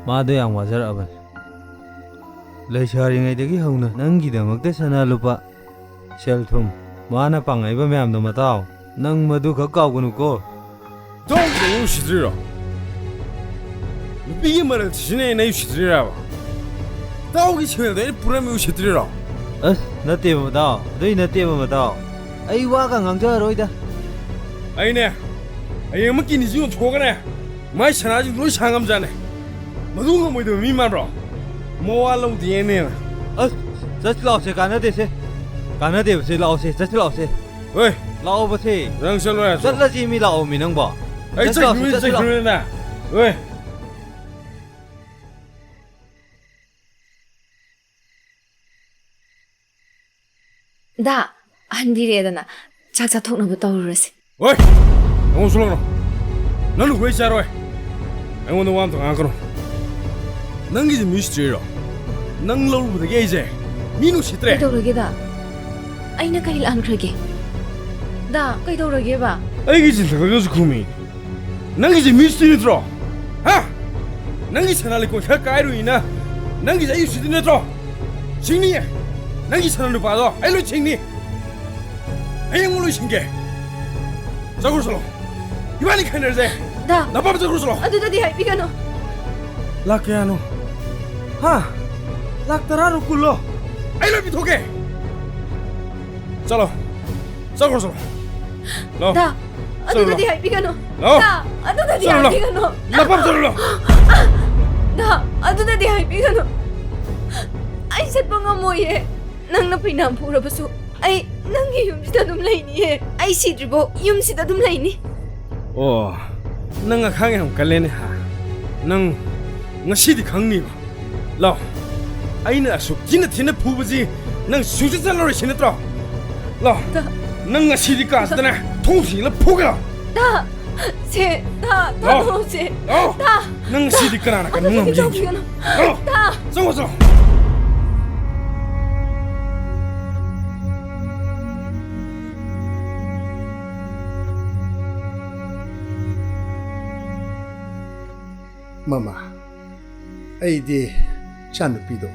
ꯃꯥꯗꯣ ꯌꯥꯝ ꯋꯥꯖꯔꯛꯑꯕꯅꯤ꯫ ꯂꯩꯁꯥꯔꯤꯉꯩꯗꯒꯤ ꯍꯧꯅ ꯅꯪꯒꯤꯗꯃꯛꯇ ꯁꯅꯥ ꯂꯨꯄꯥ, ꯁꯦꯜ ꯊꯨꯝ, ꯃꯥꯅ ꯄꯥꯡꯉꯛꯏꯕ ꯃꯌꯥꯝꯗꯣ ꯃꯇꯥꯎ, ꯅꯪ ꯃꯗꯨ ꯈꯛ ꯀꯥꯎꯒꯅꯨꯀꯣ꯫ ꯏꯇꯥꯎꯒꯤ ꯑꯩ ꯎꯁꯤꯠꯇ꯭ꯔꯤꯔꯣ? ꯅꯨꯄꯤꯒꯤ ꯃꯔꯜ ꯁꯤꯖꯤꯟꯅꯩ ꯅꯪ ꯎꯁꯤꯠꯇ꯭ꯔꯤꯔꯕ? ꯏꯇꯥꯎꯒꯤ ꯁꯦꯜꯗ ꯑꯩꯅ ꯄꯨꯔꯝꯃꯤ ꯎꯁꯤꯠꯇ꯭ꯔꯤꯔꯣ? ꯑꯁ, ꯅꯠꯇꯦꯕ ꯃꯇꯥꯎ, ꯑꯗꯨꯏ ꯅꯠꯇꯦꯕ ꯃꯇꯥꯎ꯫ ꯑꯩ ꯋꯥꯒ ꯉꯥꯡꯖꯔꯔꯣꯏꯗ꯫ ꯑꯩꯅꯦ, ꯍꯌꯦꯡꯃꯛ ꯀꯤꯗꯅꯤꯁꯤ ꯌꯣꯟꯊꯣꯛꯑꯒꯅꯦ, ꯃꯥꯏ ꯁꯅꯥꯁꯤꯡ ꯂꯣꯏ ꯁꯥ ꯉꯝꯖꯥꯅꯦ꯫ ꯃꯗꯨ ꯉꯝꯃꯣꯏꯗꯕ ꯃꯤ ꯃꯥꯟꯕ꯭ꯔꯣ? ꯃꯋꯥ ꯂꯧꯗꯦꯅꯦꯅ꯫ ꯑꯁ, ꯆꯠꯁꯤ ꯂꯥꯛꯑꯣꯁꯦ, ꯀꯥꯟꯅꯗꯦꯁꯦ꯫ ꯀꯥꯟꯅꯗꯦꯕꯁꯦ, ꯂꯥꯛꯑꯣꯁꯦ, ꯆꯠꯁꯤ ꯂꯥꯛꯑꯣꯁꯦ꯫ ꯍꯣꯏ꯫ ꯂꯥꯛꯑꯣꯕꯁꯦ꯫ ꯅꯪ ꯆꯠꯂꯣ ꯌꯥꯗ꯭ꯔꯣ? ꯆꯠꯂꯁꯤ ꯃꯤ ꯂꯥꯛꯑꯣ ꯃꯤ ꯅꯪꯕꯣ꯫ ꯑꯩ ꯆꯠꯁꯤ ꯂꯥꯛꯑꯣꯁꯦ, ꯆꯠꯈꯤꯕꯅꯤ, ꯆꯠꯁꯤ ꯂꯥꯛꯑꯣ꯫ ꯆꯠꯈꯤꯕꯅꯤꯅ꯫ ꯍꯣꯏ꯫ ꯗꯥ, ꯍꯟꯕꯤꯔꯦꯗꯅ, ꯆꯥꯛ ꯆꯥꯊꯣꯛꯅꯕ ꯇꯧꯔꯨꯔꯁꯤ꯫ ꯍꯣꯏ! ꯑꯃꯨꯛ ꯁꯨꯂꯛꯅꯣ꯫ ꯅꯪ ꯂꯨꯈꯣꯏ ꯆꯥꯔꯣꯏ꯫ ꯑꯩꯉꯣꯟꯗ ꯋꯥ ꯑꯝꯇ ꯉꯥꯡꯉꯛꯀꯅꯨ꯫ ꯅꯪꯒꯤꯁꯦ ꯃꯤ ꯎꯁꯤꯠꯇ꯭ꯔꯤꯔꯣ? ꯅꯪ ꯂꯧꯔꯨꯕꯗꯒꯤ ꯑꯩꯁꯦ ꯃꯤ ꯅꯨꯡꯁꯤꯠꯇ꯭ꯔꯦ꯫ ꯀꯩꯗꯧꯔꯒꯦ, ꯗꯥ? ꯑꯩꯅ ꯀꯩ ꯂꯥꯟꯈ꯭ꯔꯒꯦ? ꯗꯥ, ꯀꯩꯗꯧꯔꯒꯦꯕ? ꯑꯩꯒꯤ ꯆꯤꯟꯊꯛꯇꯁꯨ ꯈꯨꯝꯃꯤ꯫ ꯅꯪꯒꯤꯁꯦ ꯃꯤ ꯎꯁꯤꯠꯇ꯭ꯔꯤ ꯅꯠꯇ꯭ꯔꯣ? ꯍꯥ? ꯅꯪꯒꯤ ꯁꯅꯥ ꯂꯩꯀꯣꯟ ꯈꯔ ꯀꯥꯏꯔꯨꯏꯅ ꯅꯪꯒꯤꯁꯦ ꯑꯩ ꯎꯁꯤꯠꯇ꯭ꯔꯤ ꯅꯠꯇ꯭ꯔꯣ? ꯁꯤꯡꯅꯤꯌꯦ꯫ ꯅꯪꯒꯤ ꯁꯅꯥ ꯂꯨꯄꯥꯗꯣ ꯑꯩ ꯂꯣꯏ ꯁꯤꯡꯅꯤ꯫ ꯍꯌꯦꯡꯃꯛ ꯂꯣꯏꯁꯤꯟꯒꯦ꯫ ꯆꯠꯈ꯭ꯔꯣ ꯆꯠꯂꯣ꯫ ꯏꯕꯥꯅꯤ ꯈꯥꯏꯅꯔꯁꯦ꯫ ꯗꯥ꯫ ꯅꯄꯥꯝ ꯆꯠꯈ꯭ꯔꯣ ꯆꯠꯂꯣ꯫ ꯑꯗꯨꯗꯗꯤ ꯍꯥꯏꯕꯤꯒꯅꯨ꯫ ꯂꯥꯛ ꯀꯌꯥꯅꯣ? ꯍꯥ? ꯂꯥꯛ ꯇꯔꯥꯔꯣ ꯀꯨꯜꯂꯣ? ꯑꯩ ꯂꯣꯏ ꯄꯤꯊꯣꯛꯀꯦ꯫ ꯆꯠꯂꯣ꯫ ꯆꯠꯈ꯭ꯔꯣ ꯆꯠꯂꯣ꯫ ꯂꯥꯛꯑꯣ꯫ ꯗꯥ, ꯆꯠꯂꯣ, ꯑꯗꯨꯗꯗꯤ ꯂꯥꯛꯑꯣ꯫ ꯍꯥꯏꯕꯤꯒꯅꯨ꯫ ꯂꯥꯛꯑꯣ꯫ ꯗꯥ, ꯑꯗꯨꯗꯗꯤ ꯆꯠꯂꯣ, ꯂꯥꯛꯑꯣ꯫ ꯍꯥꯏꯕꯤꯒꯅꯨ꯫ ꯅꯄꯥꯝ ꯆꯠꯂꯣ, ꯂꯥꯛꯑꯣ꯫ ꯗꯥ, ꯑꯗꯨꯗꯗꯤ ꯍꯥꯏꯕꯤꯒꯅꯨ꯫ ꯑꯩ ꯆꯠꯄ ꯉꯝꯃꯣꯏꯌꯦ꯫ ꯅꯪꯅ ꯐꯩꯅꯥꯝ ꯐꯨꯔꯕꯁꯨ ꯑꯩ ꯅꯪꯒꯤ ꯌꯨꯝꯁꯤꯗ ꯑꯗꯨꯝ ꯂꯩꯅꯤꯌꯦ꯫ ꯑꯩ ꯁꯤꯗ꯭ꯔꯤꯕꯣ ꯌꯨꯝꯁꯤꯗ ꯑꯗꯨꯝ ꯂꯩꯅꯤ꯫ ꯑꯣ, ꯅꯪ ꯑꯈꯥꯡ ꯌꯥꯝ ꯀꯜꯂꯦꯅꯦ, ꯍꯥ? ꯅꯪ ꯉꯁꯤꯗꯤ ꯈꯪꯅꯤꯕ꯫ ꯂꯥꯎ, ꯑꯩꯅ ꯑꯁꯨꯛ ꯊꯤꯅ ꯊꯤꯅ ꯐꯨꯕꯁꯤ ꯅꯪ ꯁꯨꯡꯆꯠ ꯆꯠꯂꯔꯣꯏ ꯁꯤ ꯅꯠꯇ꯭ꯔꯣ? ꯂꯥꯎ, ꯗꯥ꯫ ꯅꯪ ꯉꯁꯤꯗꯤ ꯀꯥꯁꯤꯗꯅꯦ ꯊꯣꯡ ꯊꯤꯡꯖꯤꯜꯂ ꯐꯨꯒꯦ ꯂꯥꯎ꯫ ꯗꯥ, ꯁꯦ, ꯗꯥ, ꯂꯥꯎ꯫ ꯊꯥꯗꯣꯛꯑꯣꯁꯦ꯫ ꯂꯥꯎ꯫ ꯗꯥ, ꯅꯪ ꯗꯥ, ꯉꯁꯤꯗꯤ ꯀꯅꯥꯅ ꯀꯟꯕ ꯑꯗꯨꯗꯤ ꯉꯝꯒꯦ ꯌꯦꯡꯒꯦ꯫ ꯇꯧꯕꯤꯒꯅꯨ꯫ ꯂꯥꯎ꯫ ꯗꯥ꯫ ꯆꯪꯉꯣ, ꯆꯪꯉꯣ꯫ ꯃꯃꯥ, ꯑꯩꯗꯤ ꯏꯆꯥꯅꯨꯄꯤꯗꯣ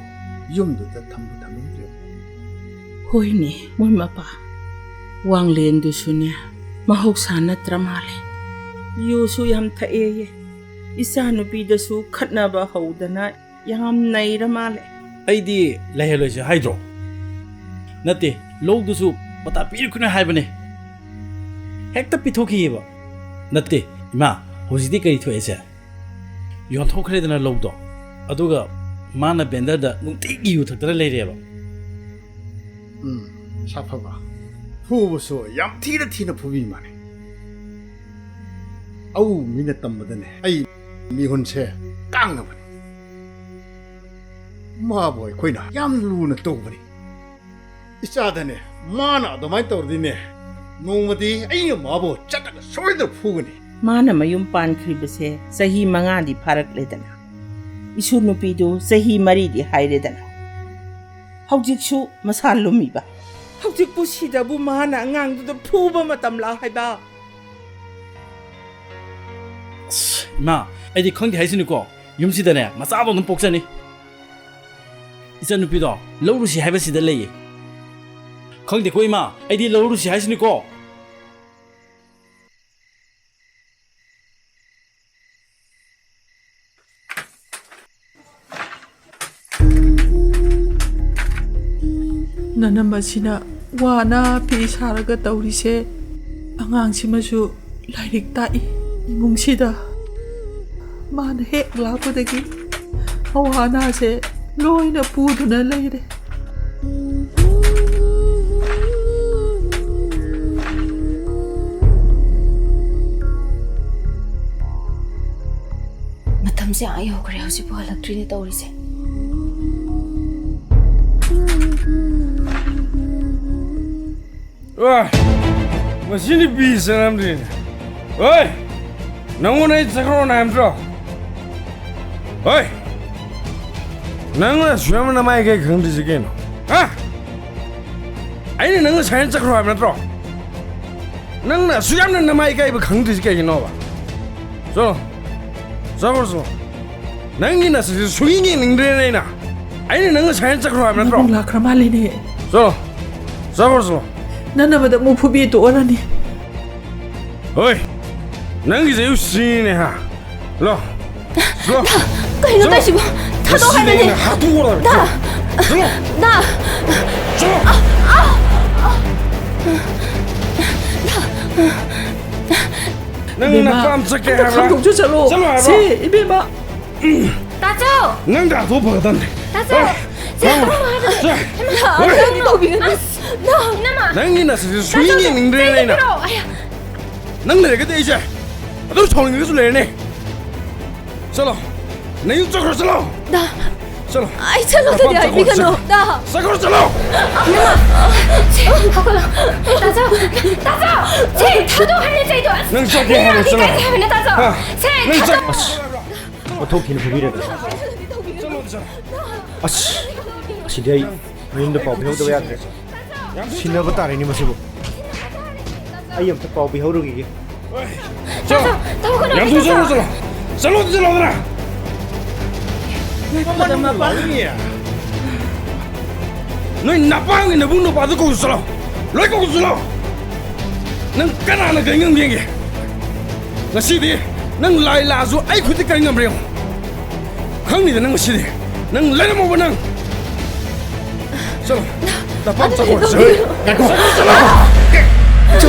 ꯌꯨꯝꯗꯨꯗ ꯊꯝꯕꯨ ꯊꯝꯅꯤꯡꯗ꯭ꯔꯦ꯫ ꯍꯣꯏꯅꯦ, ꯃꯣꯏ ꯃꯄꯥ꯫ ꯋꯥꯡꯂꯦꯟꯗꯨꯁꯨꯅꯦ, ꯃꯍꯧꯁꯥ ꯅꯠꯇ꯭ꯔ ꯃꯥꯜꯂꯦ꯫ ꯌꯨꯁꯨ ꯌꯥꯝ ꯊꯛꯑꯦꯌꯦ꯫ ꯏꯆꯥꯅꯨꯄꯤꯗꯁꯨ ꯈꯠꯅꯕ ꯍꯧꯗꯅ ꯌꯥꯝ ꯅꯩꯔ ꯃꯥꯜꯂꯦ꯫ ꯑꯩꯗꯤ ꯂꯩꯍꯜꯂꯣꯏꯁꯦ ꯍꯥꯏꯗ꯭ꯔꯣ? ꯅꯠꯇꯦ, ꯂꯧꯗꯨꯁꯨ ꯄꯇꯥ ꯄꯤꯔꯛꯀꯅꯨ ꯍꯥꯏꯕꯅꯦ꯫ ꯍꯦꯛꯇ ꯄꯤꯊꯣꯛꯈꯤꯑꯕ꯫ ꯅꯠꯇꯦ, ꯏꯃꯥ, ꯍꯧꯖꯤꯛꯇꯤ ꯀꯔꯤ ꯊꯣꯛꯑꯦꯁꯦ? ꯌꯣꯟꯊꯣꯛꯈ꯭ꯔꯦꯗꯅ ꯂꯧꯗꯣ꯫ ꯑꯗꯨꯒ ꯃꯥꯅ ꯕꯦꯟꯗꯔꯗ ꯅꯨꯡꯇꯤꯒꯤ ꯌꯨ ꯊꯛꯇꯅ ꯂꯩꯔꯦꯕ꯫ ꯎꯝ, ꯁꯥꯐꯕ꯫ ꯐꯨꯕꯁꯨ ꯌꯥꯝ ꯊꯤꯅ ꯊꯤꯅ ꯐꯨꯕꯤ ꯃꯥꯅꯦ꯫ ꯑꯎ ꯃꯤꯅ ꯇꯝꯕꯗꯅꯦ, ꯑꯩ ꯃꯤꯍꯨꯟꯁꯦ ꯀꯥꯡꯅꯕꯅꯤ꯫ ꯃꯥꯕꯨ ꯑꯩꯈꯣꯏꯅ ꯌꯥꯝ ꯂꯨꯅ ꯇꯧꯕꯅꯤ꯫ ꯏꯆꯥꯗꯅꯦ, ꯃꯥꯅ ꯑꯗꯨꯃꯥꯏꯅ ꯇꯧꯔꯗꯤꯅꯦ, ꯅꯣꯡꯃꯗꯤ ꯑꯩꯅ ꯃꯥꯕꯨ ꯆꯠꯂꯒ ꯁꯣꯏꯗꯅ ꯐꯨꯒꯅꯤ꯫ ꯃꯥꯅ ꯃꯌꯨꯝ ꯄꯥꯟꯈ꯭ꯔꯤꯕꯁꯦ ꯆꯍꯤ ꯃꯉꯥꯗꯤ ꯐꯥꯔꯛꯂꯦꯗꯅ꯫ ꯏꯁꯨ ꯅꯨꯄꯤꯗꯨ ꯆꯍꯤ ꯃꯔꯤꯗꯤ ꯍꯥꯏꯔꯦꯗꯅ꯫ ꯍꯧꯖꯤꯛꯁꯨ ꯃꯁꯥ ꯂꯨꯝꯃꯤꯕ꯫ ꯍꯧꯖꯤꯛꯄꯨ ꯁꯤꯗꯕꯨ ꯃꯥꯅ ꯑꯉꯥꯡꯗꯨꯗ ꯐꯨꯕ ꯃꯇꯝꯂꯥ ꯍꯥꯏꯕ? ꯑꯁ, ꯏꯃꯥ, ꯑꯩꯗꯤ ꯈꯪꯗꯦ ꯍꯥꯏꯁꯤꯅꯤꯀꯣ, ꯌꯨꯝꯁꯤꯗꯅꯦ ꯃꯆꯥꯗꯣ ꯑꯗꯨꯝ ꯄꯣꯛꯆꯅꯤ꯫ ꯏꯆꯟꯅꯨꯄꯤꯗꯣ ꯂꯧꯔꯨꯁꯤ ꯍꯥꯏꯕꯁꯤꯗ ꯂꯩꯌꯦ꯫ ꯈꯪꯗꯦꯀꯣ ꯏꯃꯥ, ꯑꯩꯗꯤ ꯂꯧꯔꯨꯁꯤ ꯍꯥꯏꯁꯤꯅꯤꯀꯣ꯫ ꯅꯅꯝꯃꯁꯤꯅ ꯋꯥꯅ ꯐꯤ ꯁꯥꯔꯒ ꯇꯧꯔꯤꯁꯦ, ꯑꯉꯥꯡꯁꯤꯃꯁꯨ ꯂꯥꯏꯔꯤꯛ ꯇꯥꯛꯏ ꯏꯃꯨꯡꯁꯤꯗ꯫ ꯃꯥꯅ ꯍꯦꯛ ꯂꯥꯛꯄꯗꯒꯤ ꯑꯋꯥ ꯑꯅꯥꯁꯦ ꯂꯣꯏꯅ ꯄꯨꯗꯨꯅ ꯂꯩꯔꯦ꯫ ꯃꯇꯝꯁꯦ ꯑꯥ ꯌꯧꯈ꯭ꯔꯦ, ꯍꯧꯖꯤꯛꯐꯥꯎ ꯍꯜꯂꯛꯇ꯭ꯔꯤꯅꯦ ꯇꯧꯔꯤꯁꯦ꯫ ꯑꯣ, ꯃꯁꯤ ꯅꯨꯄꯤ ꯆꯪꯉꯝꯗ꯭ꯔꯤꯅꯦ꯫ ꯍꯣꯏ, ꯅꯪꯉꯣꯟꯗ ꯑꯩ ꯆꯠꯈ꯭ꯔꯣꯅ ꯍꯥꯏꯕ ꯅꯠꯇ꯭ꯔꯣ? ꯍꯣꯏ, ꯅꯪꯅ ꯑꯁꯨꯛ ꯌꯥꯝꯅ ꯅꯃꯥꯏ ꯏꯀꯥꯏ ꯈꯪꯗ꯭ꯔꯤꯁꯦ ꯀꯩꯅꯣ? ꯍꯥ? ꯑꯩꯅ ꯅꯪ ꯉꯁꯥꯏꯅ ꯆꯠꯈ꯭ꯔꯣ ꯍꯥꯏꯕ ꯅꯠꯇ꯭ꯔꯣ? ꯅꯪꯅ ꯑꯁꯨꯛ ꯌꯥꯝꯅ ꯅꯃꯥꯏ ꯏꯀꯥꯏꯕ ꯈꯪꯗ꯭ꯔꯤꯁꯦ ꯀꯩꯒꯤꯅꯣꯕ? ꯆꯠꯂꯣ, ꯆꯠꯈ꯭ꯔꯣ, ꯆꯠꯂꯣ꯫ ꯅꯪꯒꯤ ꯅꯁꯛꯁꯦ ꯁꯨꯡꯌꯦꯡ ꯌꯦꯡꯅꯤꯡꯗ꯭ꯔꯦꯅꯦ ꯑꯩꯅ꯫ ꯑꯩꯅ ꯅꯪ ꯉꯁꯥꯏꯅ ꯆꯠꯈ꯭ꯔꯣ ꯍꯥꯏꯕ ꯅꯠꯇ꯭ꯔꯣ? ꯅꯕꯨꯡ ꯂꯥꯛꯈ꯭ꯔ ꯃꯥꯜꯂꯦꯅꯦ꯫ ꯆꯠꯂꯣ꯫ ꯆꯠꯈ꯭ꯔꯣ, ꯆꯠꯂꯣ꯫ ꯅꯟꯅꯕꯗ ꯑꯃꯨꯛ ꯐꯨꯕꯤ ꯇꯣꯛꯑꯔꯅꯤ꯫ ꯍꯣꯏ꯫ ꯅꯪꯒꯤꯁꯦ ꯑꯩ ꯎꯁꯤꯅꯤꯅꯦ, ꯍꯥ? ꯂꯣ꯫ ꯂꯣ꯫ ꯀꯩꯅꯣ ꯆꯠꯂꯣ꯫ ꯇꯧꯏꯁꯤꯕꯣ? ꯊꯥꯗꯣꯛꯑꯣ ꯉꯁꯤꯗꯤ ꯍꯥꯏꯕꯅꯦ꯫ ꯑꯩꯅ ꯍꯥꯠꯇꯣꯛꯑꯔꯣꯏ꯫ ꯗꯥ! ꯆꯠꯂꯣ꯫ ꯗꯥ! ꯆꯠꯂꯣ꯫ ꯅꯪ ꯏꯕꯦꯝꯃ, ꯅꯄꯥꯝ ꯆꯠꯀꯦ ꯑꯝꯇ ꯍꯥꯏꯕ꯭ꯔꯥ? ꯈꯥꯝꯗꯣꯛꯆ ꯆꯠꯂꯣ꯫ ꯆꯠꯂꯣ ꯍꯥꯏꯕ꯭ꯔꯥ? ꯁꯦ, ꯏꯕꯦꯝꯃ꯫ ꯇꯥꯆꯧ! ꯅꯪ ꯇꯥꯊꯣꯛ ꯐꯒꯗꯕꯅꯦ꯫ ꯇꯥꯆꯧ! ꯍꯣꯏ꯫ ꯁꯦ, ꯍꯣꯏ꯫ ꯏꯃꯥ! ꯁꯦ꯫ ꯏꯃꯥ! ꯍꯣꯏ꯫ ꯇꯥꯆꯧ! ꯇꯧꯕꯤꯒꯅꯨ꯫ ꯑꯁ! ꯏꯃꯥ! ꯅꯪꯒꯤ ꯅꯁꯛꯁꯦ ꯁꯨꯡꯌꯦꯡ ꯇꯥꯆꯧ! ꯌꯦꯡꯅꯤꯡꯗ꯭ꯔꯦꯅꯦ ꯆꯩ ꯑꯩꯅ꯫ ꯄꯤꯔꯛꯑꯣ! ꯑꯌꯥ! ꯅꯪ ꯂꯩꯔꯒꯗꯤ ꯑꯩꯁꯦ ꯑꯗꯨꯝ ꯁꯥꯎꯅꯤꯡꯉꯒꯁꯨ ꯂꯩꯔꯅꯤ꯫ ꯆꯠꯂꯣ꯫ ꯅꯌꯨꯝ ꯆꯠꯈ꯭ꯔꯣ, ꯆꯠꯂꯣ꯫ ꯗꯥ! ꯆꯠꯂꯣ꯫ ꯑꯩ ꯆꯠꯂꯣ, ꯅꯄꯥꯝ ꯗꯥꯗꯤ, ꯆꯠꯈ꯭ꯔꯣ, ꯍꯥꯏꯕꯤꯒꯅꯨ꯫ ꯆꯠꯈ꯭ꯔꯣ꯫ ꯗꯥ! ꯆꯠꯈ꯭ꯔꯣ, ꯆꯠꯂꯣ꯫ ꯏꯃꯥ! ꯁꯦ, ꯍꯧꯒꯠꯂꯣ꯫ ꯇꯥꯆꯧ! ꯇꯥꯆꯧ! ꯁꯦ, ꯊꯥꯗꯣꯛꯑꯣ ꯍꯥꯏꯕꯅꯦ ꯆꯩꯗꯣ! ꯑꯁ! ꯅꯪ ꯆꯠꯀꯦ ꯍꯥꯏꯕ꯭ꯔꯣ? ꯃꯤꯅ ꯆꯠꯂꯣ꯫ ꯏꯀꯥꯏꯖꯩ ꯍꯥꯏꯕꯅꯦ, ꯇꯥꯆꯧ! ꯍꯥ? ꯁꯦ, ꯅꯪ ꯆꯠ- ꯊꯥꯗꯣꯛꯑꯣ! ꯑꯁ! ꯑꯣꯟꯊꯣꯛ ꯊꯤꯅ ꯐꯨꯕꯤꯔꯒ꯫ ꯑꯁ! ꯑꯁꯤꯗꯤ ꯑꯩ ꯃꯌꯨꯝꯗ ꯄꯥꯎ ꯄꯤꯍꯧꯗꯕ ꯌꯥꯗ꯭ꯔꯦ꯫ ꯁꯤꯟꯅꯕ ꯇꯥꯔꯦꯅꯦ ꯃꯁꯤꯕꯨ꯫ ꯑꯩ ꯑꯝꯇ ꯄꯥꯎ ꯄꯤꯍꯧꯔꯨꯈꯤꯒꯦ꯫ ꯆꯠꯂꯣ! ꯌꯥꯝ ꯊꯨꯅ ꯆꯠꯂꯣ, ꯆꯠꯂꯣ! ꯆꯠꯂꯣ, ꯆꯠꯂꯣꯗꯅ! ꯅꯣꯏ ꯅꯄꯥꯒꯤ ꯅꯕꯨꯡ ꯅꯨꯄꯥꯗꯨ ꯀꯧꯁꯨ ꯆꯠꯂꯣ! ꯂꯣꯏ ꯀꯧꯁꯨ ꯆꯠꯂꯣ! ꯅꯪ ꯀꯅꯥꯅ ꯀꯔꯤ ꯉꯝꯒꯦ ꯌꯦꯡꯒꯦ꯫ ꯉꯁꯤꯗꯤ ꯅꯪ ꯂꯥꯏ ꯂꯥꯛꯑꯁꯨ ꯑꯩ ꯈꯨꯠꯇ ꯀꯔꯤ ꯉꯝꯕ꯭ꯔꯥ ꯌꯦꯡꯉꯣ꯫ ꯈꯪꯅꯤꯗ ꯅꯪ ꯉꯁꯤꯗꯤ꯫ ꯅꯪ ꯂꯩꯔꯝꯃꯣꯕ ꯅꯪ꯫ ꯆꯠꯂꯣ꯫ ꯅꯄꯥꯝ ꯆꯠꯈ꯭ꯔꯣ꯫ ꯆꯠꯂꯣ, ꯆꯠꯂꯣ꯫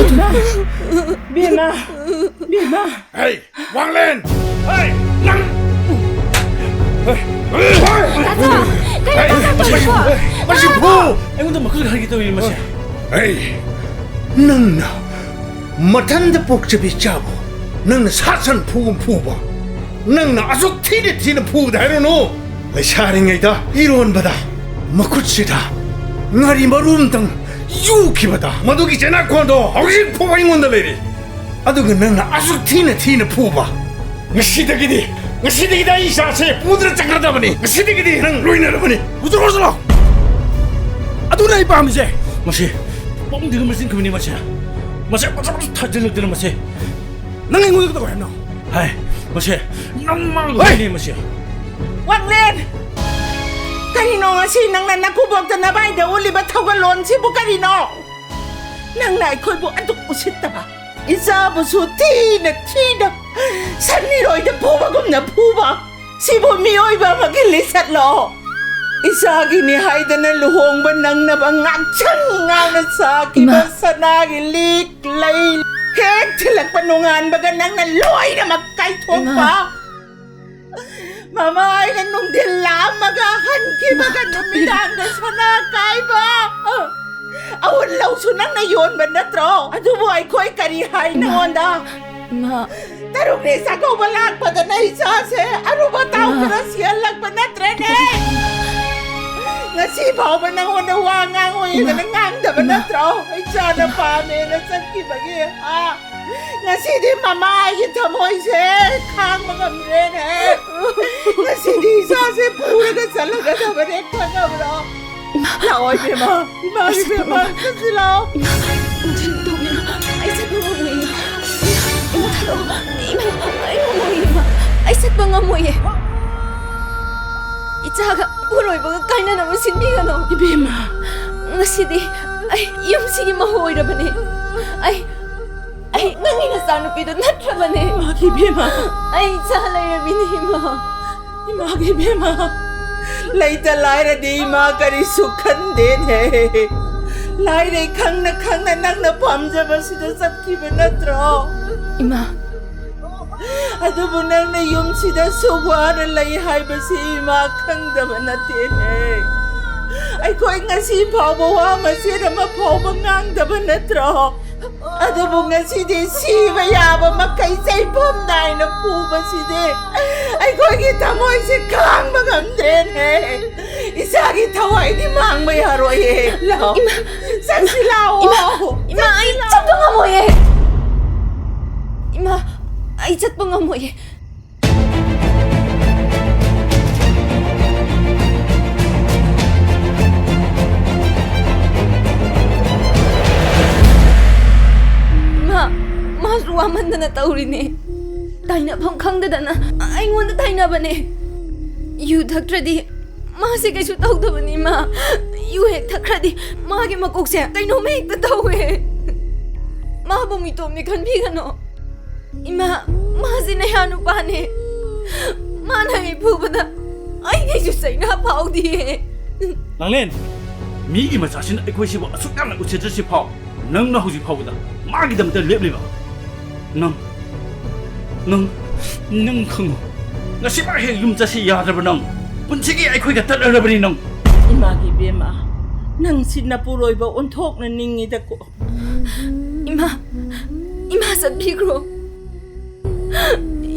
ꯕꯦꯝꯃ! ꯕꯦꯝꯃ! ꯍꯩ! ꯋꯥꯡꯂꯦꯟ! ꯍꯩ! ꯅꯪ! ꯍꯩ! ꯇꯥꯆꯧ! ꯀꯩꯅꯣ ꯍꯩ! ꯇꯥꯆꯧ ꯃꯁꯤ, ꯇꯧꯔꯤꯁꯤꯕꯣ? ꯃꯁꯤ ꯐꯨ! ꯑꯩꯉꯣꯟꯗ ꯃꯈꯨꯠ ꯍꯥꯏꯒꯦ ꯇꯧꯔꯤ ꯃꯁꯦ꯫ ꯍꯩ! ꯅꯪꯅ ꯃꯊꯟꯗ ꯄꯣꯛꯆꯕꯤ ꯆꯥꯕ, ꯅꯪꯅ ꯁꯥ ꯁꯟ ꯐꯨꯒꯨꯝ ꯐꯨꯕ, ꯅꯪꯅ ꯑꯁꯨꯛ ꯊꯤꯅ ꯊꯤꯅ ꯐꯨꯕꯗ ꯍꯥꯏꯔꯨꯅꯨ꯫ ꯂꯩꯁꯥꯔꯤꯉꯩꯗ ꯏꯔꯣꯟꯕꯗ ꯃꯈꯨꯠꯁꯤꯗ ꯉꯥꯔꯤ ꯃꯔꯨ ꯑꯃꯇꯪ ꯌꯨꯈꯤꯕꯗ ꯃꯗꯨꯒꯤ ꯆꯦꯅꯥꯈꯣꯟꯗꯣ ꯍꯧꯖꯤꯛ ꯐꯥꯎꯕ ꯑꯩꯉꯣꯟꯗ ꯂꯩꯔꯤ꯫ ꯑꯗꯨꯒ ꯅꯪꯅ ꯑꯁꯨꯛ ꯊꯤꯅ ꯊꯤꯅ ꯐꯨꯕ꯫ ꯉꯁꯤꯗꯒꯤꯗꯤ, ꯉꯁꯤꯗꯒꯤꯗꯤ ꯑꯩ ꯏꯆꯥꯁꯦ ꯄꯨꯗꯅ ꯆꯠꯈ꯭ꯔꯗꯕꯅꯤ꯫ ꯉꯁꯤꯗꯒꯤꯗꯤ ꯅꯪ ꯂꯣꯏꯅꯔꯕꯅꯤ꯫ ꯍꯨꯖꯤꯛ ꯍꯧꯖꯤꯛ ꯂꯥꯎ꯫ ꯑꯗꯨꯅ ꯑꯩ ꯄꯥꯝꯃꯤꯁꯦ꯫ ꯃꯁꯤ ꯄꯣꯡꯗꯤꯒ ꯃꯆꯤꯟ ꯈꯨꯝꯃꯤꯅꯤ ꯃꯁꯦ꯫ ꯃꯁꯦ ꯃꯁꯛ ꯃꯁꯛ ꯊꯥꯖꯤꯜꯂꯛꯇꯅ ꯃꯁꯦ꯫ ꯅꯪ ꯑꯩꯉꯣꯟꯗ ꯀꯩꯗꯧꯔꯦ ꯍꯥꯏꯕꯅꯣ? ꯍꯥꯏ, ꯃꯁꯦ ꯅꯪ ꯃꯥꯡꯂꯣꯏꯅꯦ ꯃꯁꯦ꯫ ꯋꯥꯡꯂꯦꯟ! ꯀꯔꯤꯅꯣ ꯉꯁꯤ ꯅꯪꯅ ꯅꯀꯨꯕꯣꯛꯇ ꯅꯕꯥꯏꯗ ꯎꯠꯂꯤꯕ ꯊꯧꯒꯜꯂꯣꯟꯁꯤꯕꯨ ꯀꯔꯤꯅꯣ? ꯅꯪꯅ ꯑꯩꯈꯣꯏꯕꯨ ꯑꯗꯨꯛ ꯎꯁꯤꯠꯇꯕ, ꯏꯆꯥꯕꯨꯁꯨ ꯊꯤꯅ ꯊꯤꯅ ꯁꯟ ꯏꯔꯣꯏꯗ ꯐꯨꯕꯒꯨꯝꯅ ꯐꯨꯕ, ꯁꯤꯕꯨ ꯃꯤꯑꯣꯏꯕ ꯑꯃꯒꯤ ꯂꯤꯆꯠꯂꯣ? ꯏꯆꯥꯒꯤꯅꯤ ꯍꯥꯏꯗꯅ ꯂꯨꯍꯣꯡꯕ ꯅꯪꯅꯕ ꯉꯥꯛꯁꯪ ꯉꯥꯡꯅ ꯁꯥꯈꯤꯕ ꯏꯃꯥ꯫ ꯁꯅꯥꯒꯤ ꯂꯤꯛ ꯂꯩ ꯍꯦꯛ ꯊꯤꯜꯂꯛꯄ ꯅꯣꯡꯉꯥꯟꯕꯒ ꯅꯪꯅ ꯂꯣꯏꯅꯃꯛ ꯀꯥꯏꯊꯣꯛꯄ꯫ ꯏꯃꯥ꯫ ꯃꯃꯥ, ꯑꯩꯅ ꯅꯨꯡꯊꯤꯜ ꯂꯥꯛꯑꯝꯃꯒ ꯍꯟꯈꯤꯕꯒ ꯏꯃꯥ, ꯅꯨꯃꯤꯗꯥꯡꯗ ꯁꯅꯥ ꯀꯥꯏꯕ꯫ ꯑꯋꯨꯟ ꯂꯧꯁꯨ ꯅꯪꯅ ꯌꯣꯟꯕ ꯅꯠꯇ꯭ꯔꯣ? ꯑꯗꯨꯕꯨ ꯑꯩꯈꯣꯏ ꯀꯔꯤ ꯍꯥꯏ ꯏꯃꯥ꯫ ꯅꯉꯣꯟꯗ? ꯏꯃꯥ꯫ ꯇꯔꯨꯛꯅꯤ ꯆꯥꯛꯀꯧꯕ ꯂꯥꯛꯄꯗ ꯅꯪ ꯏꯆꯥꯁꯦ ꯑꯔꯨꯕ ꯇꯥꯎ ꯏꯃꯥ꯫ ꯈꯔ ꯁꯤꯍꯜꯂꯛꯄ ꯅꯠꯇ꯭ꯔꯅꯦ? ꯉꯁꯤ ꯐꯥꯎꯕ ꯅꯉꯣꯟꯗ ꯋꯥ ꯉꯥꯡꯉꯣꯏꯗꯅ ꯏꯃꯥ꯫ ꯉꯥꯡꯗꯕ ꯏꯃꯥ꯫ ꯅꯠꯇ꯭ꯔꯣ? ꯏꯆꯥꯅ ꯏꯃꯥ꯫ ꯄꯥꯝꯃꯦꯅ ꯆꯠꯈꯤꯕꯒꯤ, ꯍꯥ? ꯉꯁꯤꯗꯤ ꯃꯃꯥꯒꯤ ꯊꯃꯣꯏꯁꯦ ꯈꯥꯡꯕ ꯉꯝꯗ꯭ꯔꯦꯅꯦ꯫ ꯉꯁꯤꯗꯤ ꯏꯆꯥꯁꯦ ꯄꯨꯔꯒ ꯆꯠꯂꯒꯗꯕꯅꯦ, ꯈꯪꯉꯕ꯭ꯔꯣ? ꯏꯃꯥ꯫ ꯂꯥꯛꯑꯣ, ꯏꯕꯦꯝꯃ꯫ ꯏꯃꯥ, ꯑꯩ ꯆꯠꯄ ꯏꯕꯦꯝꯃ, ꯉꯝ-, ꯆꯠꯁꯤ ꯂꯥꯛꯑꯣ꯫ ꯏꯃꯥ, ꯅꯪꯁꯨ ꯇꯧꯕꯤꯔꯣ꯫ ꯑꯩ ꯆꯠꯄ ꯉꯝꯃꯣꯏ, ꯏꯃꯥ꯫ ꯏꯃꯥ, ꯊꯥꯗꯣꯛꯑꯣ꯫ ꯏꯃꯥ, ꯑꯩ ꯉꯝꯃꯣꯏ, ꯏꯃꯥ꯫ ꯑꯩ ꯆꯠꯄ ꯉꯝꯃꯣꯏꯌꯦ꯫ ꯏꯆꯥꯒ ꯏꯄꯨꯔꯣꯏꯕꯒ ꯀꯥꯏꯅꯅꯕ ꯁꯤꯟꯕꯤꯒꯅꯨ꯫ ꯏꯕꯦꯝꯃ꯫ ꯉꯁꯤꯗꯤ ꯑꯩ ꯌꯨꯝꯁꯤꯒꯤ ꯃꯍꯨ ꯑꯣꯏꯔꯕꯅꯦ꯫ ꯑꯩ ꯑꯩ ꯅꯪꯒꯤ ꯅꯆꯥꯅꯨꯄꯤꯗꯣ ꯅꯠꯇ꯭ꯔꯕꯅꯦ꯫ ꯏꯃꯥꯒꯤ ꯏꯕꯦꯝꯃ꯫ ꯑꯩ ꯏꯆꯥ ꯂꯩꯔꯕꯤꯅꯦ, ꯏꯃꯥ꯫ ꯏꯃꯥꯒꯤ ꯏꯕꯦꯝꯃ꯫ ꯂꯩꯇ ꯂꯥꯏꯔꯗꯤ ꯏꯃꯥ ꯀꯔꯤꯁꯨ ꯈꯟꯗꯦꯅꯦ꯫ ꯂꯥꯏꯔꯩ ꯈꯪꯅ ꯈꯪꯅ ꯅꯪꯅ ꯄꯥꯝꯖꯕꯁꯤꯗ ꯆꯠꯈꯤꯕ ꯅꯠꯇ꯭ꯔꯣ? ꯏꯃꯥ꯫ ꯑꯗꯨꯕꯨ ꯅꯪꯅ ꯌꯨꯝꯁꯤꯗ ꯁꯨꯛ ꯋꯥꯅ ꯂꯩ ꯍꯥꯏꯕꯁꯤ ꯏꯃꯥ ꯈꯪꯗꯕ ꯅꯠꯇꯦꯅꯦ꯫ ꯑꯩꯈꯣꯏ ꯉꯁꯤ ꯐꯥꯎꯕ ꯋꯥ ꯃꯆꯦꯠ ꯑꯃ ꯐꯥꯎꯕ ꯉꯥꯡꯗꯕ ꯅꯠꯇ꯭ꯔꯣ? ꯑꯗꯨꯕꯨ ꯉꯁꯤꯗꯤ ꯁꯤꯕ ꯌꯥꯕ ꯃꯈꯩ ꯆꯩꯐꯝ ꯅꯥꯏꯅ ꯐꯨꯕꯁꯤꯗꯤ ꯑꯩꯈꯣꯏꯒꯤ ꯊꯃꯣꯏꯁꯦ ꯈꯥꯡꯕ ꯉꯝꯗ꯭ꯔꯦꯅꯦ꯫ ꯏꯆꯥꯒꯤ ꯊꯋꯥꯏꯗꯤ ꯃꯥꯡꯕ ꯌꯥꯔꯣꯏꯌꯦ꯫ ꯂꯥꯛꯑꯣ꯫ ꯏꯃꯥ! ꯆꯠꯁꯤ ꯂꯥꯛꯑꯣ꯫ ꯏꯃꯥ! ꯏꯃꯥ, ꯑꯩ ꯆꯠꯄ ꯉꯝꯃꯣꯏꯌꯦ꯫ ꯏꯃꯥ, ꯑꯩ ꯆꯠꯄ ꯉꯝꯃꯣꯏꯌꯦ꯫ ꯏꯃꯥ, ꯃꯥꯁꯨ ꯋꯥꯃꯟꯗꯅ ꯇꯧꯔꯤꯅꯦ꯫ ꯇꯥꯏꯅꯐꯝ ꯈꯪꯗꯗꯅ ꯑꯩꯉꯣꯟꯗ ꯇꯥꯏꯅꯕꯅꯦ꯫ ꯌꯨ ꯊꯛꯇ꯭ꯔꯗꯤ ꯃꯥꯁꯦ ꯀꯩꯁꯨ ꯇꯧꯗꯕꯅꯤ, ꯏꯃꯥ꯫ ꯌꯨ ꯍꯦꯛ ꯊꯛꯈ꯭ꯔꯗꯤ ꯃꯥꯒꯤ ꯃꯀꯣꯛꯁꯦ ꯀꯩꯅꯣꯝꯃ ꯍꯦꯛꯇ ꯇꯧꯋꯦ꯫ ꯃꯥꯕꯨ ꯃꯤꯇꯣꯞꯅꯤ ꯈꯟꯕꯤꯒꯅꯣ꯫ ꯏꯃꯥ, ꯃꯥꯁꯤ ꯅꯌꯥ ꯅꯨꯄꯥꯅꯦ꯫ ꯃꯥꯅ ꯑꯩ ꯐꯨꯕꯗ ꯑꯩ ꯀꯩꯁꯨ ꯆꯩꯅꯥ ꯐꯥꯎꯗꯤꯌꯦ꯫ ꯂꯥꯡꯂꯦꯟ, ꯃꯤꯒꯤ ꯃꯆꯥꯁꯤꯅ ꯑꯩꯈꯣꯏꯁꯤꯕꯨ ꯑꯁꯨꯛ ꯌꯥꯝꯅ ꯎꯁꯤꯠꯇ꯭ꯔꯁꯤ ꯐꯥꯎ, ꯅꯪꯅ ꯍꯧꯖꯤꯛ ꯐꯥꯎꯕꯗ ꯃꯥꯒꯤꯗꯃꯛꯇ ꯂꯦꯞꯂꯤꯕ? ꯅꯪ, ꯅꯪ, ꯅꯪ ꯈꯪꯉꯨ꯫ ꯉꯁꯤꯃꯛ ꯍꯦꯛ ꯌꯨꯝ ꯆꯠꯁꯤ ꯌꯥꯗ꯭ꯔꯕ ꯅꯪ? ꯄꯨꯟꯁꯤꯒꯤ ꯑꯩꯈꯣꯏꯒ ꯇꯠꯂꯔꯕꯅꯤ ꯅꯪ꯫ ꯏꯃꯥꯒꯤ ꯏꯕꯦꯝꯃ, ꯅꯪ ꯁꯤ ꯅꯄꯨꯔꯣꯏꯕ ꯑꯣꯟꯊꯣꯛꯅ ꯅꯤꯡꯉꯤꯗꯀꯣ꯫ ꯏꯃꯥ, ꯏꯃꯥ ꯆꯠꯄꯤꯈ꯭ꯔꯣ꯫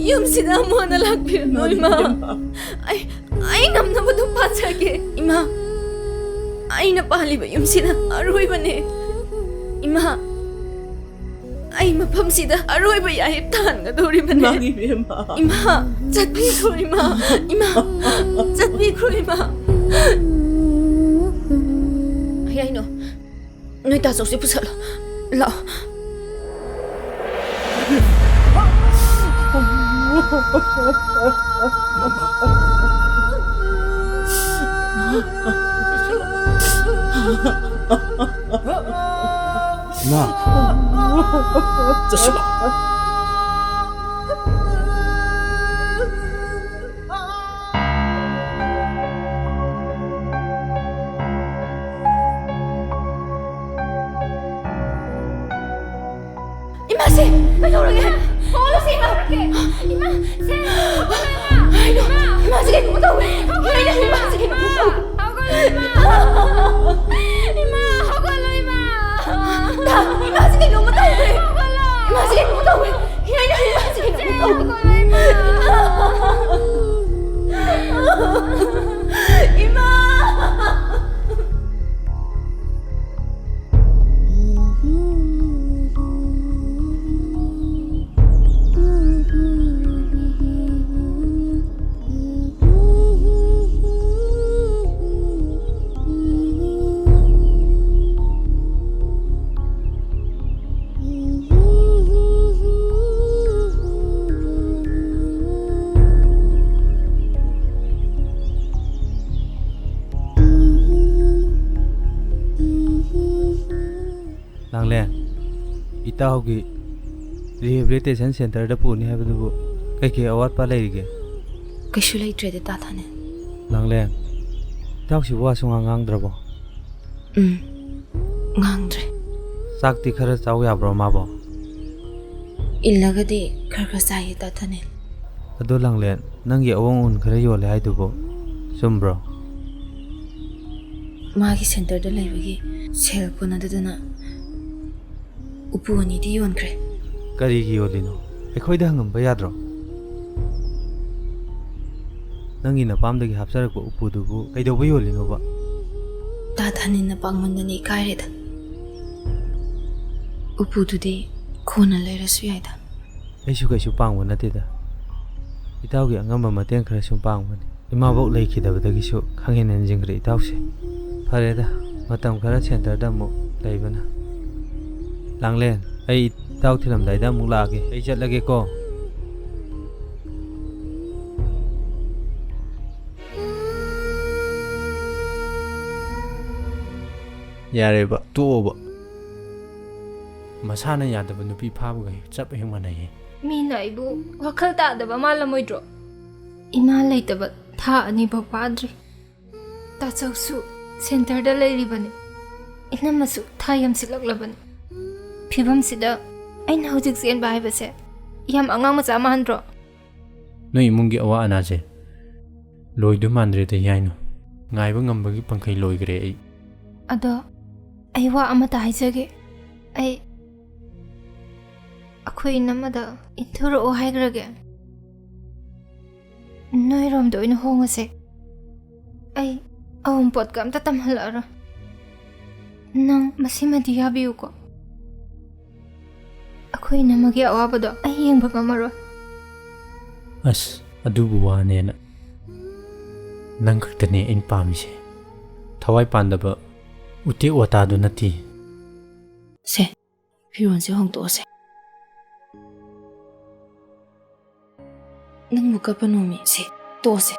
ꯌꯨꯝꯁꯤꯗ ꯑꯃꯨꯛ ꯍꯟꯅ ꯂꯥꯛꯄꯤꯔꯅꯨ, ꯏꯃꯥ꯫ ꯏꯃꯥ꯫ ꯑꯩ, ꯑꯩ ꯉꯝꯅꯕ ꯑꯗꯨꯝ ꯄꯥꯖꯒꯦ꯫ ꯏꯃꯥ, ꯑꯩꯅ ꯄꯥꯜꯂꯤꯕ ꯌꯨꯝꯁꯤꯅ ꯑꯔꯣꯏꯕꯅꯦ꯫ ꯏꯃꯥ, ꯑꯩ ꯃꯐꯝꯁꯤꯗ ꯑꯔꯣꯏꯕ ꯌꯥꯍꯦꯞ ꯇꯥꯍꯟꯒꯗꯧꯔꯤꯕꯅꯦ꯫ ꯏꯃꯥꯒꯤ ꯏꯕꯦꯝꯃ꯫ ꯏꯃꯥ, ꯆꯠꯄꯤꯈ꯭ꯔꯣ, ꯏꯃꯥ꯫ ꯏꯃꯥ, ꯆꯠꯄꯤꯈ꯭ꯔꯣ, ꯏꯃꯥ꯫ ꯌꯥꯏꯅꯣ, ꯅꯣꯏ ꯇꯥꯆꯧꯁꯦ ꯄꯨꯁꯜꯂꯣ꯫ ꯂꯥꯛꯑꯣ꯫ ꯏꯃꯥ꯫ ꯆꯠꯁꯤꯀꯣ꯫ ꯏꯃꯥꯁꯦ, ꯀꯩꯗꯧꯔꯒꯦ? ꯍꯣꯂꯣ ꯁꯤ ꯏꯃꯥ꯫ ꯏꯃꯥ, ꯁꯦ, ꯍꯧꯒꯠꯂꯣ ꯏꯃꯥ꯫ ꯀꯩꯅꯣ? ꯏꯃꯥ꯫ ꯏꯃꯥꯁꯦ ꯀꯩꯅꯣꯝ ꯇꯧꯔꯦ꯫ ꯍꯧꯒꯠꯂꯣ ꯀꯩꯅꯣ? ꯏꯃꯥ꯫ ꯏꯃꯥꯁꯦ ꯀꯩꯅꯣꯝ ꯇꯧꯔꯦ꯫ ꯍꯧꯒꯠꯂꯣ ꯏꯃꯥ꯫ ꯏꯃꯥ꯫ ꯏꯃꯥ, ꯍꯧꯒꯠꯂꯣ ꯏꯃꯥ꯫ ꯗꯥ, ꯏꯃꯥꯁꯦ ꯀꯩꯅꯣꯝꯃ ꯇꯧꯔꯦ꯫ ꯍꯧꯒꯠꯂꯣ꯫ ꯏꯃꯥꯁꯦ ꯀꯩꯅꯣꯝꯃ ꯇꯧꯔꯦ꯫ ꯀꯩꯅꯣ? ꯏꯃꯥꯁꯦ ꯀꯩꯅꯣꯝꯃ ꯇꯧꯔꯦ꯫ ꯍꯧꯒꯠꯂꯣ ꯏꯃꯥ꯫ ꯏꯃꯥ꯫ ꯂꯦ, ꯏꯇꯥꯎꯒꯤ rehabilitation centerꯗ ꯄꯨꯅꯤ ꯍꯥꯏꯕꯗꯨꯕꯨ ꯀꯩꯀꯩ ꯑꯋꯥꯠꯄ ꯂꯩꯔꯤꯒꯦ? ꯀꯩꯁꯨ ꯂꯩꯇ꯭ꯔꯦꯗ, ꯇꯥ ꯊꯥꯅꯤꯜ꯫ ꯂꯥꯡꯂꯦꯟ, ꯏꯇꯥꯎꯁꯤꯕꯨ ꯋꯥꯁꯨ ꯉꯥꯡ ꯉꯥꯡꯗ꯭ꯔꯕꯣ? ꯎꯝ, ꯉꯥꯡꯗ꯭ꯔꯦ꯫ ꯆꯥꯛꯇꯤ ꯈꯔ ꯆꯥꯎ ꯌꯥꯕ꯭ꯔꯣ ꯃꯥꯕꯣ? ꯏꯜꯂꯒꯗꯤ ꯈꯔ ꯈꯔ ꯆꯥꯏꯌꯦ, ꯇꯥ ꯊꯥꯅꯤꯜ꯫ ꯑꯗꯣ ꯂꯥꯡꯂꯦꯟ, ꯅꯪꯒꯤ ꯑꯋꯣꯡ ꯑꯋꯣꯟ ꯈꯔ ꯌꯣꯜꯂꯦ ꯍꯥꯏꯗꯨꯕꯨ ꯆꯨꯝꯕ꯭ꯔꯣ? ꯃꯥꯒꯤ centerꯗ ꯂꯩꯕꯒꯤ ꯁꯦꯜ ꯀꯣꯟꯅꯗꯗꯅ ꯎꯄꯨ ꯑꯅꯤꯗꯤ ꯌꯣꯟꯈ꯭ꯔꯦ꯫ ꯀꯔꯤꯒꯤ ꯌꯣꯜꯂꯤꯅꯣ? ꯑꯩꯈꯣꯏꯗ ꯍꯪꯉꯝꯕ ꯌꯥꯗ꯭ꯔꯣ? ꯅꯪꯒꯤ ꯅꯄꯥꯝꯗꯒꯤ ꯍꯥꯞꯆꯔꯛꯄ ꯎꯄꯨꯗꯨꯕꯨ ꯀꯩꯗꯧꯕ ꯌꯣꯜꯂꯤꯅꯣꯕ? ꯇꯥ ꯊꯥꯅꯤꯜꯅ ꯄꯥꯡꯃꯟꯗꯅ ꯏꯀꯥꯏꯔꯦꯗ꯫ ꯎꯄꯨꯗꯨꯗꯤ ꯀꯣꯟꯅ ꯂꯩꯔꯁꯨ ꯌꯥꯏꯗ꯫ ꯑꯩꯁꯨ ꯀꯩꯁꯨ ꯄꯥꯡꯕ ꯅꯠꯇꯦꯗ꯫ ꯏꯇꯥꯎꯒꯤ ꯑꯉꯝꯕ ꯃꯇꯦꯡ ꯈꯔ ꯁꯨꯝ ꯄꯥꯡꯕꯅꯤ꯫ ꯏꯃꯥꯕꯣꯛ ꯂꯩꯈꯤꯗꯕꯗꯒꯤꯁꯨ ꯈꯪꯍꯦꯟ ꯍꯦꯟꯖꯤꯟꯈ꯭ꯔꯦ ꯏꯇꯥꯎꯁꯦ꯫ ꯐꯔꯦꯗ, ꯃꯇꯝ ꯈꯔ centerꯗ ꯑꯃꯨꯛ ꯂꯩꯕꯅ꯫ ꯂꯥꯡꯂꯦꯟ, ꯑꯩ ꯏꯇꯥꯎ ꯊꯤꯜꯂꯝꯗꯥꯏꯗ ꯑꯃꯨꯛ ꯂꯥꯛꯑꯒꯦ꯫ ꯑꯩ ꯆꯠꯂꯒꯦꯀꯣ꯫ ꯌꯥꯔꯦꯕ, ꯇꯣꯛꯑꯣꯕ꯫ ꯃꯁꯥꯅ ꯌꯥꯗꯕ ꯅꯨꯄꯤ ꯐꯥꯕꯒ ꯆꯞ ꯍꯦꯛ ꯃꯥꯟꯅꯩꯌꯦ꯫ ꯃꯤꯅ ꯑꯩꯕꯨ ꯋꯥꯈꯜ ꯇꯥꯗꯕ ꯃꯥꯜꯂꯝꯃꯣꯏꯗ꯭ꯔꯣ? ꯏꯃꯥ ꯂꯩꯇꯕ ꯊꯥ ꯑꯅꯤꯐꯥꯎ ꯐꯥꯗ꯭ꯔꯤ꯫ ꯇꯥꯆꯧꯁꯨ centerꯗ ꯂꯩꯔꯤꯕꯅꯤ꯫ ꯏꯅꯝꯃꯁꯨ ꯊꯥ ꯌꯥꯝꯁꯤꯜꯂꯛꯂꯕꯅꯤ꯫ ꯐꯤꯕꯝꯁꯤꯗ ꯑꯩꯅ ꯍꯧꯖꯤꯛ ꯆꯦꯟꯕ ꯍꯥꯏꯕꯁꯦ ꯌꯥꯝ ꯑꯉꯥꯡ ꯃꯆꯥ ꯃꯥꯟꯗ꯭ꯔꯣ? ꯅꯣꯏ ꯏꯃꯨꯡꯒꯤ ꯑꯋꯥ ꯑꯅꯥꯁꯦ ꯂꯣꯏꯗꯣꯏ ꯃꯥꯟꯗ꯭ꯔꯦꯗ ꯌꯥꯏꯅꯣ꯫ ꯉꯥꯏꯕ ꯉꯝꯕꯒꯤ ꯄꯪꯈꯩ ꯂꯣꯏꯈ꯭ꯔꯦ ꯑꯩ꯫ ꯑꯗꯣ ꯑꯩ ꯋꯥ ꯑꯃꯇ ꯍꯥꯏꯖꯒꯦ꯫ ꯑꯩ ꯑꯩꯈꯣꯏ ꯏꯅꯝꯃꯗ ꯏꯟꯊꯣꯔꯛꯑꯣ ꯍꯥꯏꯈ꯭ꯔꯒꯦ꯫ ꯅꯣꯏꯔꯣꯝꯗ ꯑꯣꯏꯅ ꯍꯣꯡꯉꯁꯦ꯫ ꯑꯩ ꯑꯋꯨꯟꯄꯣꯠꯀ ꯑꯝꯇ ꯇꯝꯍꯜꯂꯛꯑꯔꯣꯏ꯫ ꯅꯪ ꯃꯁꯤꯃꯗꯤ ꯌꯥꯕꯤꯌꯨꯀꯣ꯫ ꯑꯩꯈꯣꯏ ꯏꯅꯝꯃꯒꯤ ꯑꯋꯥꯕꯗꯣ ꯑꯩ ꯌꯦꯡꯕ ꯉꯝꯃꯔꯣꯏ꯫ ꯑꯁ, ꯑꯗꯨꯕꯨ ꯋꯥꯅꯦꯅ꯫ ꯅꯪ ꯈꯛꯇꯅꯦ ꯑꯩꯅ ꯄꯥꯝꯃꯤꯁꯦ꯫ ꯊꯋꯥꯏ ꯄꯥꯟꯗꯕ ꯎꯇꯦꯛ ꯋꯥꯇꯥꯗꯨ ꯅꯠꯇꯦ꯫ ꯁꯦ, ꯐꯤꯔꯣꯜꯁꯦ ꯍꯣꯡꯗꯣꯛꯑꯁꯦ꯫ ꯅꯪꯕꯨ ꯀꯞꯄꯅꯣꯃꯤ꯫ ꯁꯦ, ꯇꯣꯛꯑꯁꯦ꯫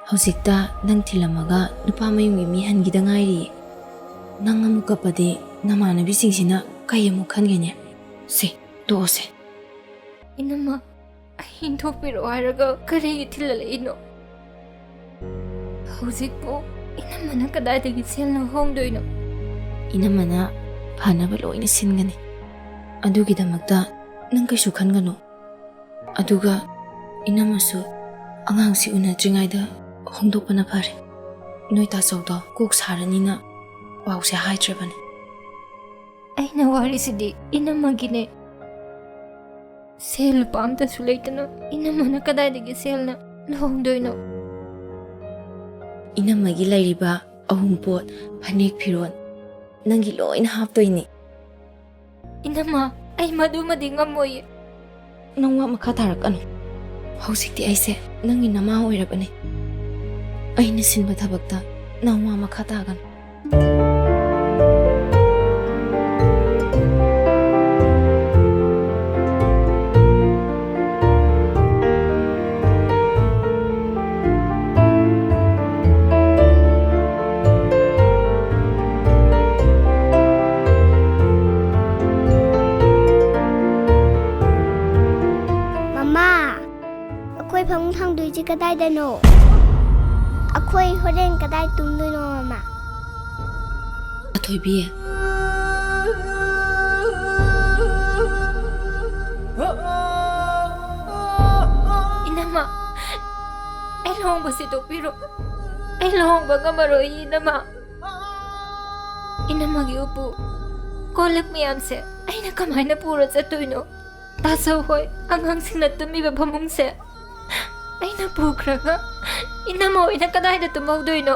ꯍꯧꯖꯤꯛꯇ ꯅꯪ ꯊꯤꯜꯂꯝꯃꯒ ꯅꯨꯄꯥ ꯃꯌꯨꯝꯒꯤ ꯃꯤ ꯍꯟꯈꯤꯗ ꯉꯥꯏꯔꯤꯌꯦ꯫ ꯅꯪ ꯑꯃꯨꯛ ꯀꯞꯄꯗꯤ ꯅꯃꯥꯟꯅꯕꯤꯁꯤꯡꯁꯤꯅ ꯀꯩ ꯑꯃꯨꯛ ꯈꯟꯒꯅꯤ? ꯁꯦ, ꯇꯣꯛꯑꯁꯦ꯫ ꯏꯅꯝꯃ, ꯑꯩ ꯏꯟꯊꯣꯛꯄꯤꯔꯛꯑꯣ ꯍꯥꯏꯔꯒ ꯀꯔꯤꯒꯤ ꯊꯤꯜꯍꯜꯂꯛꯏꯅꯣ? ꯍꯧꯖꯤꯛꯄꯨ ꯏꯅꯝꯃꯅ ꯀꯗꯥꯏꯗꯒꯤ ꯁꯦꯜꯅ ꯍꯣꯡꯗꯣꯏꯅꯣ? ꯏꯅꯝꯃꯅ ꯐꯅꯕ ꯂꯣꯏꯅ ꯁꯤꯟꯒꯅꯤ꯫ ꯑꯗꯨꯒꯤꯗꯃꯛꯇ ꯅꯪ ꯀꯩꯁꯨ ꯈꯟꯒꯅꯨ꯫ ꯑꯗꯨꯒ ꯏꯅꯝꯃꯁꯨ ꯑꯉꯥꯡꯁꯤ ꯎꯅꯗ꯭ꯔꯤꯉꯩꯗ ꯍꯣꯡꯗꯣꯛꯄꯅ ꯐꯔꯦ꯫ ꯅꯣꯏ ꯇꯥꯆꯧꯗꯣ ꯀꯣꯛ ꯁꯥꯔꯅꯤꯅ ꯄꯥꯎꯁꯦ ꯍꯥꯏꯗ꯭ꯔꯕꯅꯤ꯫ ꯑꯩꯅ ꯋꯥꯔꯤꯁꯤꯗꯤ ꯏꯅꯝꯃꯒꯤꯅꯦ꯫ ꯁꯦꯜ ꯂꯨꯄꯥ ꯑꯝꯇꯁꯨ ꯂꯩꯇꯅ ꯏꯅꯝꯃꯅ ꯀꯗꯥꯏꯗꯒꯤ ꯁꯦꯜꯅ ꯂꯨꯍꯣꯡꯗꯣꯏꯅꯣ? ꯏꯅꯝꯃꯒꯤ ꯂꯩꯔꯤꯕ ꯑꯍꯨꯝꯄꯣꯠ, ꯐꯅꯦꯛ ꯐꯤꯔꯣꯜ, ꯅꯪꯒꯤ ꯂꯣꯏꯅ ꯍꯥꯞꯇꯣꯏꯅꯤ꯫ ꯏꯅꯝꯃ, ꯑꯩ ꯃꯗꯨꯃꯗꯤ ꯉꯝꯃꯣꯏꯌꯦ꯫ ꯅꯪ ꯋꯥ ꯃꯈꯥ ꯇꯥꯔꯛꯀꯅꯨ꯫ ꯍꯧꯖꯤꯛꯇꯤ ꯑꯩꯁꯦ ꯅꯪꯒꯤ ꯅꯃꯥ ꯑꯣꯏꯔꯕꯅꯤ꯫ ꯑꯩꯅ ꯁꯤꯟꯕ ꯊꯕꯛꯇ ꯅꯪ ꯋꯥ ꯃꯈꯥ ꯇꯥꯒꯅꯨ꯫ ꯃꯃꯥ, ꯑꯩꯈꯣꯏ ꯐꯃꯨꯡ ꯊꯥꯡꯗꯣꯏꯁꯦ ꯀꯗꯥꯏꯗꯅꯣ? ꯑꯩꯈꯣꯏ ꯍꯣꯔꯦꯟ ꯀꯗꯥꯏ ꯇꯨꯝꯗꯣꯏꯅꯣ, ꯃꯃꯥ? ꯑꯊꯣꯏꯕꯤ꯫ ꯏꯅꯝꯃ, ꯑꯩ ꯂꯨꯍꯣꯡꯕꯁꯦ ꯇꯣꯛꯄꯤꯔꯣ꯫ ꯑꯩ ꯂꯨꯍꯣꯡꯕ ꯉꯝꯃꯔꯣꯏ, ꯏꯅꯝꯃ꯫ ꯏꯅꯝꯃꯒꯤ ꯎꯄꯨ, ꯀꯣꯜ ꯂꯤꯛ ꯃꯌꯥꯝꯁꯦ ꯑꯩꯅ ꯀꯃꯥꯏꯅ ꯄꯨꯔ ꯆꯠꯇꯣꯏꯅꯣ? ꯇꯥꯆꯧ ꯍꯣꯏ ꯑꯉꯥꯡꯁꯤꯡꯅ ꯇꯨꯝꯃꯤꯕ ꯐꯃꯨꯡꯁꯦ ꯑꯩꯅ ꯄꯨꯈ꯭ꯔꯒ ꯏꯅꯝꯃ ꯍꯣꯏꯅ ꯀꯗꯥꯏꯗ ꯇꯨꯝꯍꯧꯗꯣꯏꯅꯣ?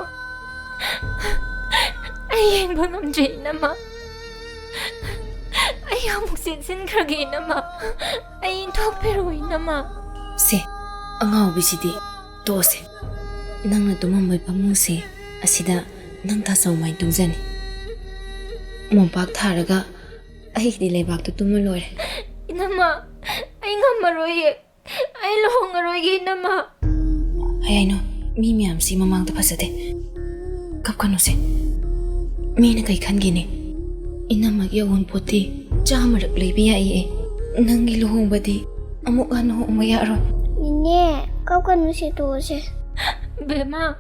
ꯑꯩ ꯌꯦꯡꯕ ꯉꯝꯗ꯭ꯔꯦ, ꯏꯅꯝꯃ꯫ ꯑꯩ ꯑꯃꯨꯛ ꯆꯦꯟꯁꯤꯟꯈ꯭ꯔꯒꯦ, ꯏꯅꯝꯃ꯫ ꯑꯩ ꯏꯟꯊꯣꯛꯄꯤꯔꯣ, ꯏꯅꯝꯃ꯫ ꯁꯦ, ꯑꯉꯥꯎꯕꯤꯁꯤꯗꯤ ꯇꯣꯛꯑꯁꯦ꯫ ꯅꯪꯅ ꯇꯨꯝꯃꯝꯕ ꯐꯃꯨꯡꯁꯦ ꯑꯁꯤꯗ ꯅꯪ ꯇꯥꯆꯧ ꯃꯥꯏ ꯇꯨꯝꯖꯅꯤ꯫ ꯃꯣꯝꯄꯥꯛ ꯊꯥꯔꯒ ꯑꯩꯒꯤꯗꯤ ꯂꯩꯕꯥꯛꯇ ꯇꯨꯝꯃ ꯂꯣꯏꯔꯦ꯫ ꯏꯅꯝꯃ, ꯑꯩ ꯉꯝꯃꯔꯣꯏꯌꯦ꯫ ꯑꯩ ꯂꯨꯍꯣꯡꯉꯔꯣꯏꯒꯦ, ꯏꯅꯝꯃ꯫ ꯀꯩ ꯍꯥꯏꯅꯣ? ꯃꯤ ꯃꯌꯥꯝꯁꯤ ꯃꯃꯥꯡꯗ ꯐꯖꯗꯦ꯫ ꯀꯞꯀꯅꯨꯁꯦ꯫ ꯃꯤꯅ ꯀꯩ ꯈꯟꯒꯤꯅꯤ? ꯏꯅꯝꯃꯒꯤ ꯑꯋꯨꯟꯄꯣꯠꯇꯤ ꯆꯥꯝꯃꯔꯛ ꯂꯩꯕ ꯌꯥꯏꯌꯦ꯫ ꯅꯪꯒꯤ ꯂꯨꯍꯣꯡꯕꯗꯤ ꯑꯃꯨꯛ ꯍꯟꯅ ꯍꯣꯡꯕ ꯌꯥꯔꯣꯏ꯫ ꯅꯦꯅꯦ, ꯀꯞꯀꯅꯨꯁꯦ, ꯇꯣꯛꯑꯁꯦ꯫ ꯕꯦꯝꯃ꯫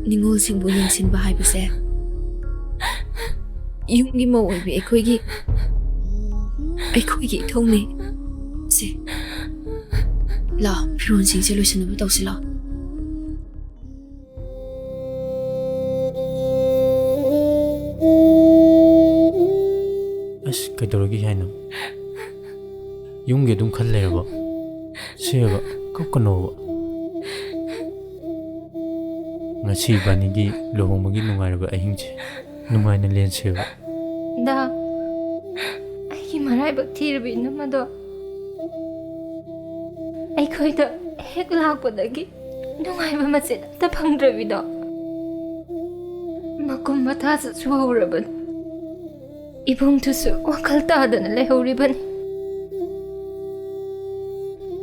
ꯅꯤꯉꯣꯜꯁꯤꯡꯕꯨ ꯌꯦꯡꯁꯤꯟꯕ ꯍꯥꯏꯕꯁꯦ ꯌꯨꯝꯒꯤ ꯃꯧ ꯑꯣꯏꯕꯤ ꯑꯩꯈꯣꯏꯒꯤ, ꯑꯩꯈꯣꯏꯒꯤ ꯏꯊꯧꯅꯦ꯫ ꯁꯦ, ꯂꯥꯛꯑꯣ, ꯐꯤꯔꯣꯜꯁꯤꯡꯁꯦ ꯂꯣꯏꯁꯤꯟꯅꯕ ꯇꯧꯁꯤ ꯂꯥꯛꯑꯣ꯫ ꯑꯁ, ꯀꯩꯗꯧꯔꯒꯦ ꯍꯥꯏꯅꯣ? ꯌꯨꯝꯒꯤ ꯑꯗꯨꯝ ꯈꯜ ꯂꯩꯔꯕꯣ? ꯁꯦꯕ, ꯀꯞꯀꯅꯣꯕ꯫ ꯉꯁꯤ ꯏꯕꯥꯅꯤꯒꯤ ꯂꯨꯍꯣꯡꯕꯒꯤ ꯅꯨꯡꯉꯥꯏꯔꯕ ꯑꯍꯤꯡꯁꯦ ꯅꯨꯡꯉꯥꯏꯅ ꯂꯦꯟꯁꯦꯕ꯫ ꯗꯥ, ꯑꯩꯒꯤ ꯃꯔꯥꯏꯕꯛ ꯊꯤꯔꯕ ꯏꯅꯝꯃꯗꯣ ꯑꯩꯈꯣꯏꯗ ꯍꯦꯛ ꯂꯥꯛꯄꯗꯒꯤ ꯅꯨꯡꯉꯥꯏꯕ ꯃꯆꯦꯠ ꯑꯝꯇ ꯐꯪꯗ꯭ꯔꯕꯤꯗꯣ, ꯃꯀꯨꯝ ꯃꯊꯥꯁꯨ ꯆꯨꯍꯧꯔꯕꯅꯤ꯫ ꯏꯕꯨꯡꯗꯨꯁꯨ ꯋꯥꯈꯜ ꯇꯥꯗꯅ ꯂꯩꯍꯧꯔꯤꯕꯅꯤ꯫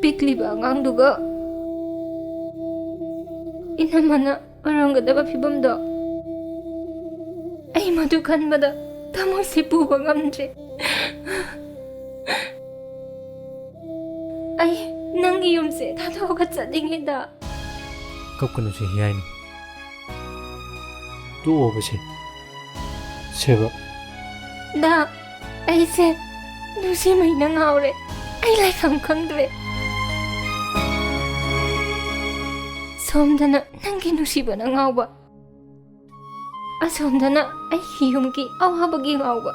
ꯄꯤꯛꯂꯤꯕ ꯑꯉꯥꯡꯗꯨꯒ ꯏꯅꯝꯃꯅ ꯑꯣꯏꯔꯝꯒꯗꯕ ꯐꯤꯕꯝꯗꯣ, ꯑꯩ ꯃꯗꯨ ꯈꯟꯕꯗ ꯊꯃꯣꯏꯁꯦ ꯄꯨꯕ ꯉꯝꯗ꯭ꯔꯦ꯫ ꯑꯩ ꯅꯪꯒꯤ ꯌꯨꯝꯁꯦ ꯊꯥꯗꯣꯛꯑꯒ ꯆꯠꯅꯤꯡꯉꯦꯗ꯫ ꯀꯞꯀꯅꯨꯁꯦ ꯍꯤꯌꯥꯏꯅ꯫ ꯇꯣꯛꯑꯣꯕꯁꯦ꯫ ꯁꯦꯕ꯫ ꯗꯥ, ꯑꯩꯁꯦ ꯅꯨꯡꯁꯤꯃꯩꯅ ꯉꯥꯎꯔꯦ꯫ ꯑꯩ ꯂꯩꯐꯝ ꯈꯪꯗ꯭ꯔꯦ꯫ ꯁꯣꯝꯗꯅ ꯅꯪꯒꯤ ꯅꯨꯡꯁꯤꯕꯅ ꯉꯥꯎꯕ, ꯑꯁꯣꯝꯗꯅ ꯑꯩꯒꯤ ꯌꯨꯝꯒꯤ ꯑꯋꯥꯕꯒꯤ ꯉꯥꯎꯕ꯫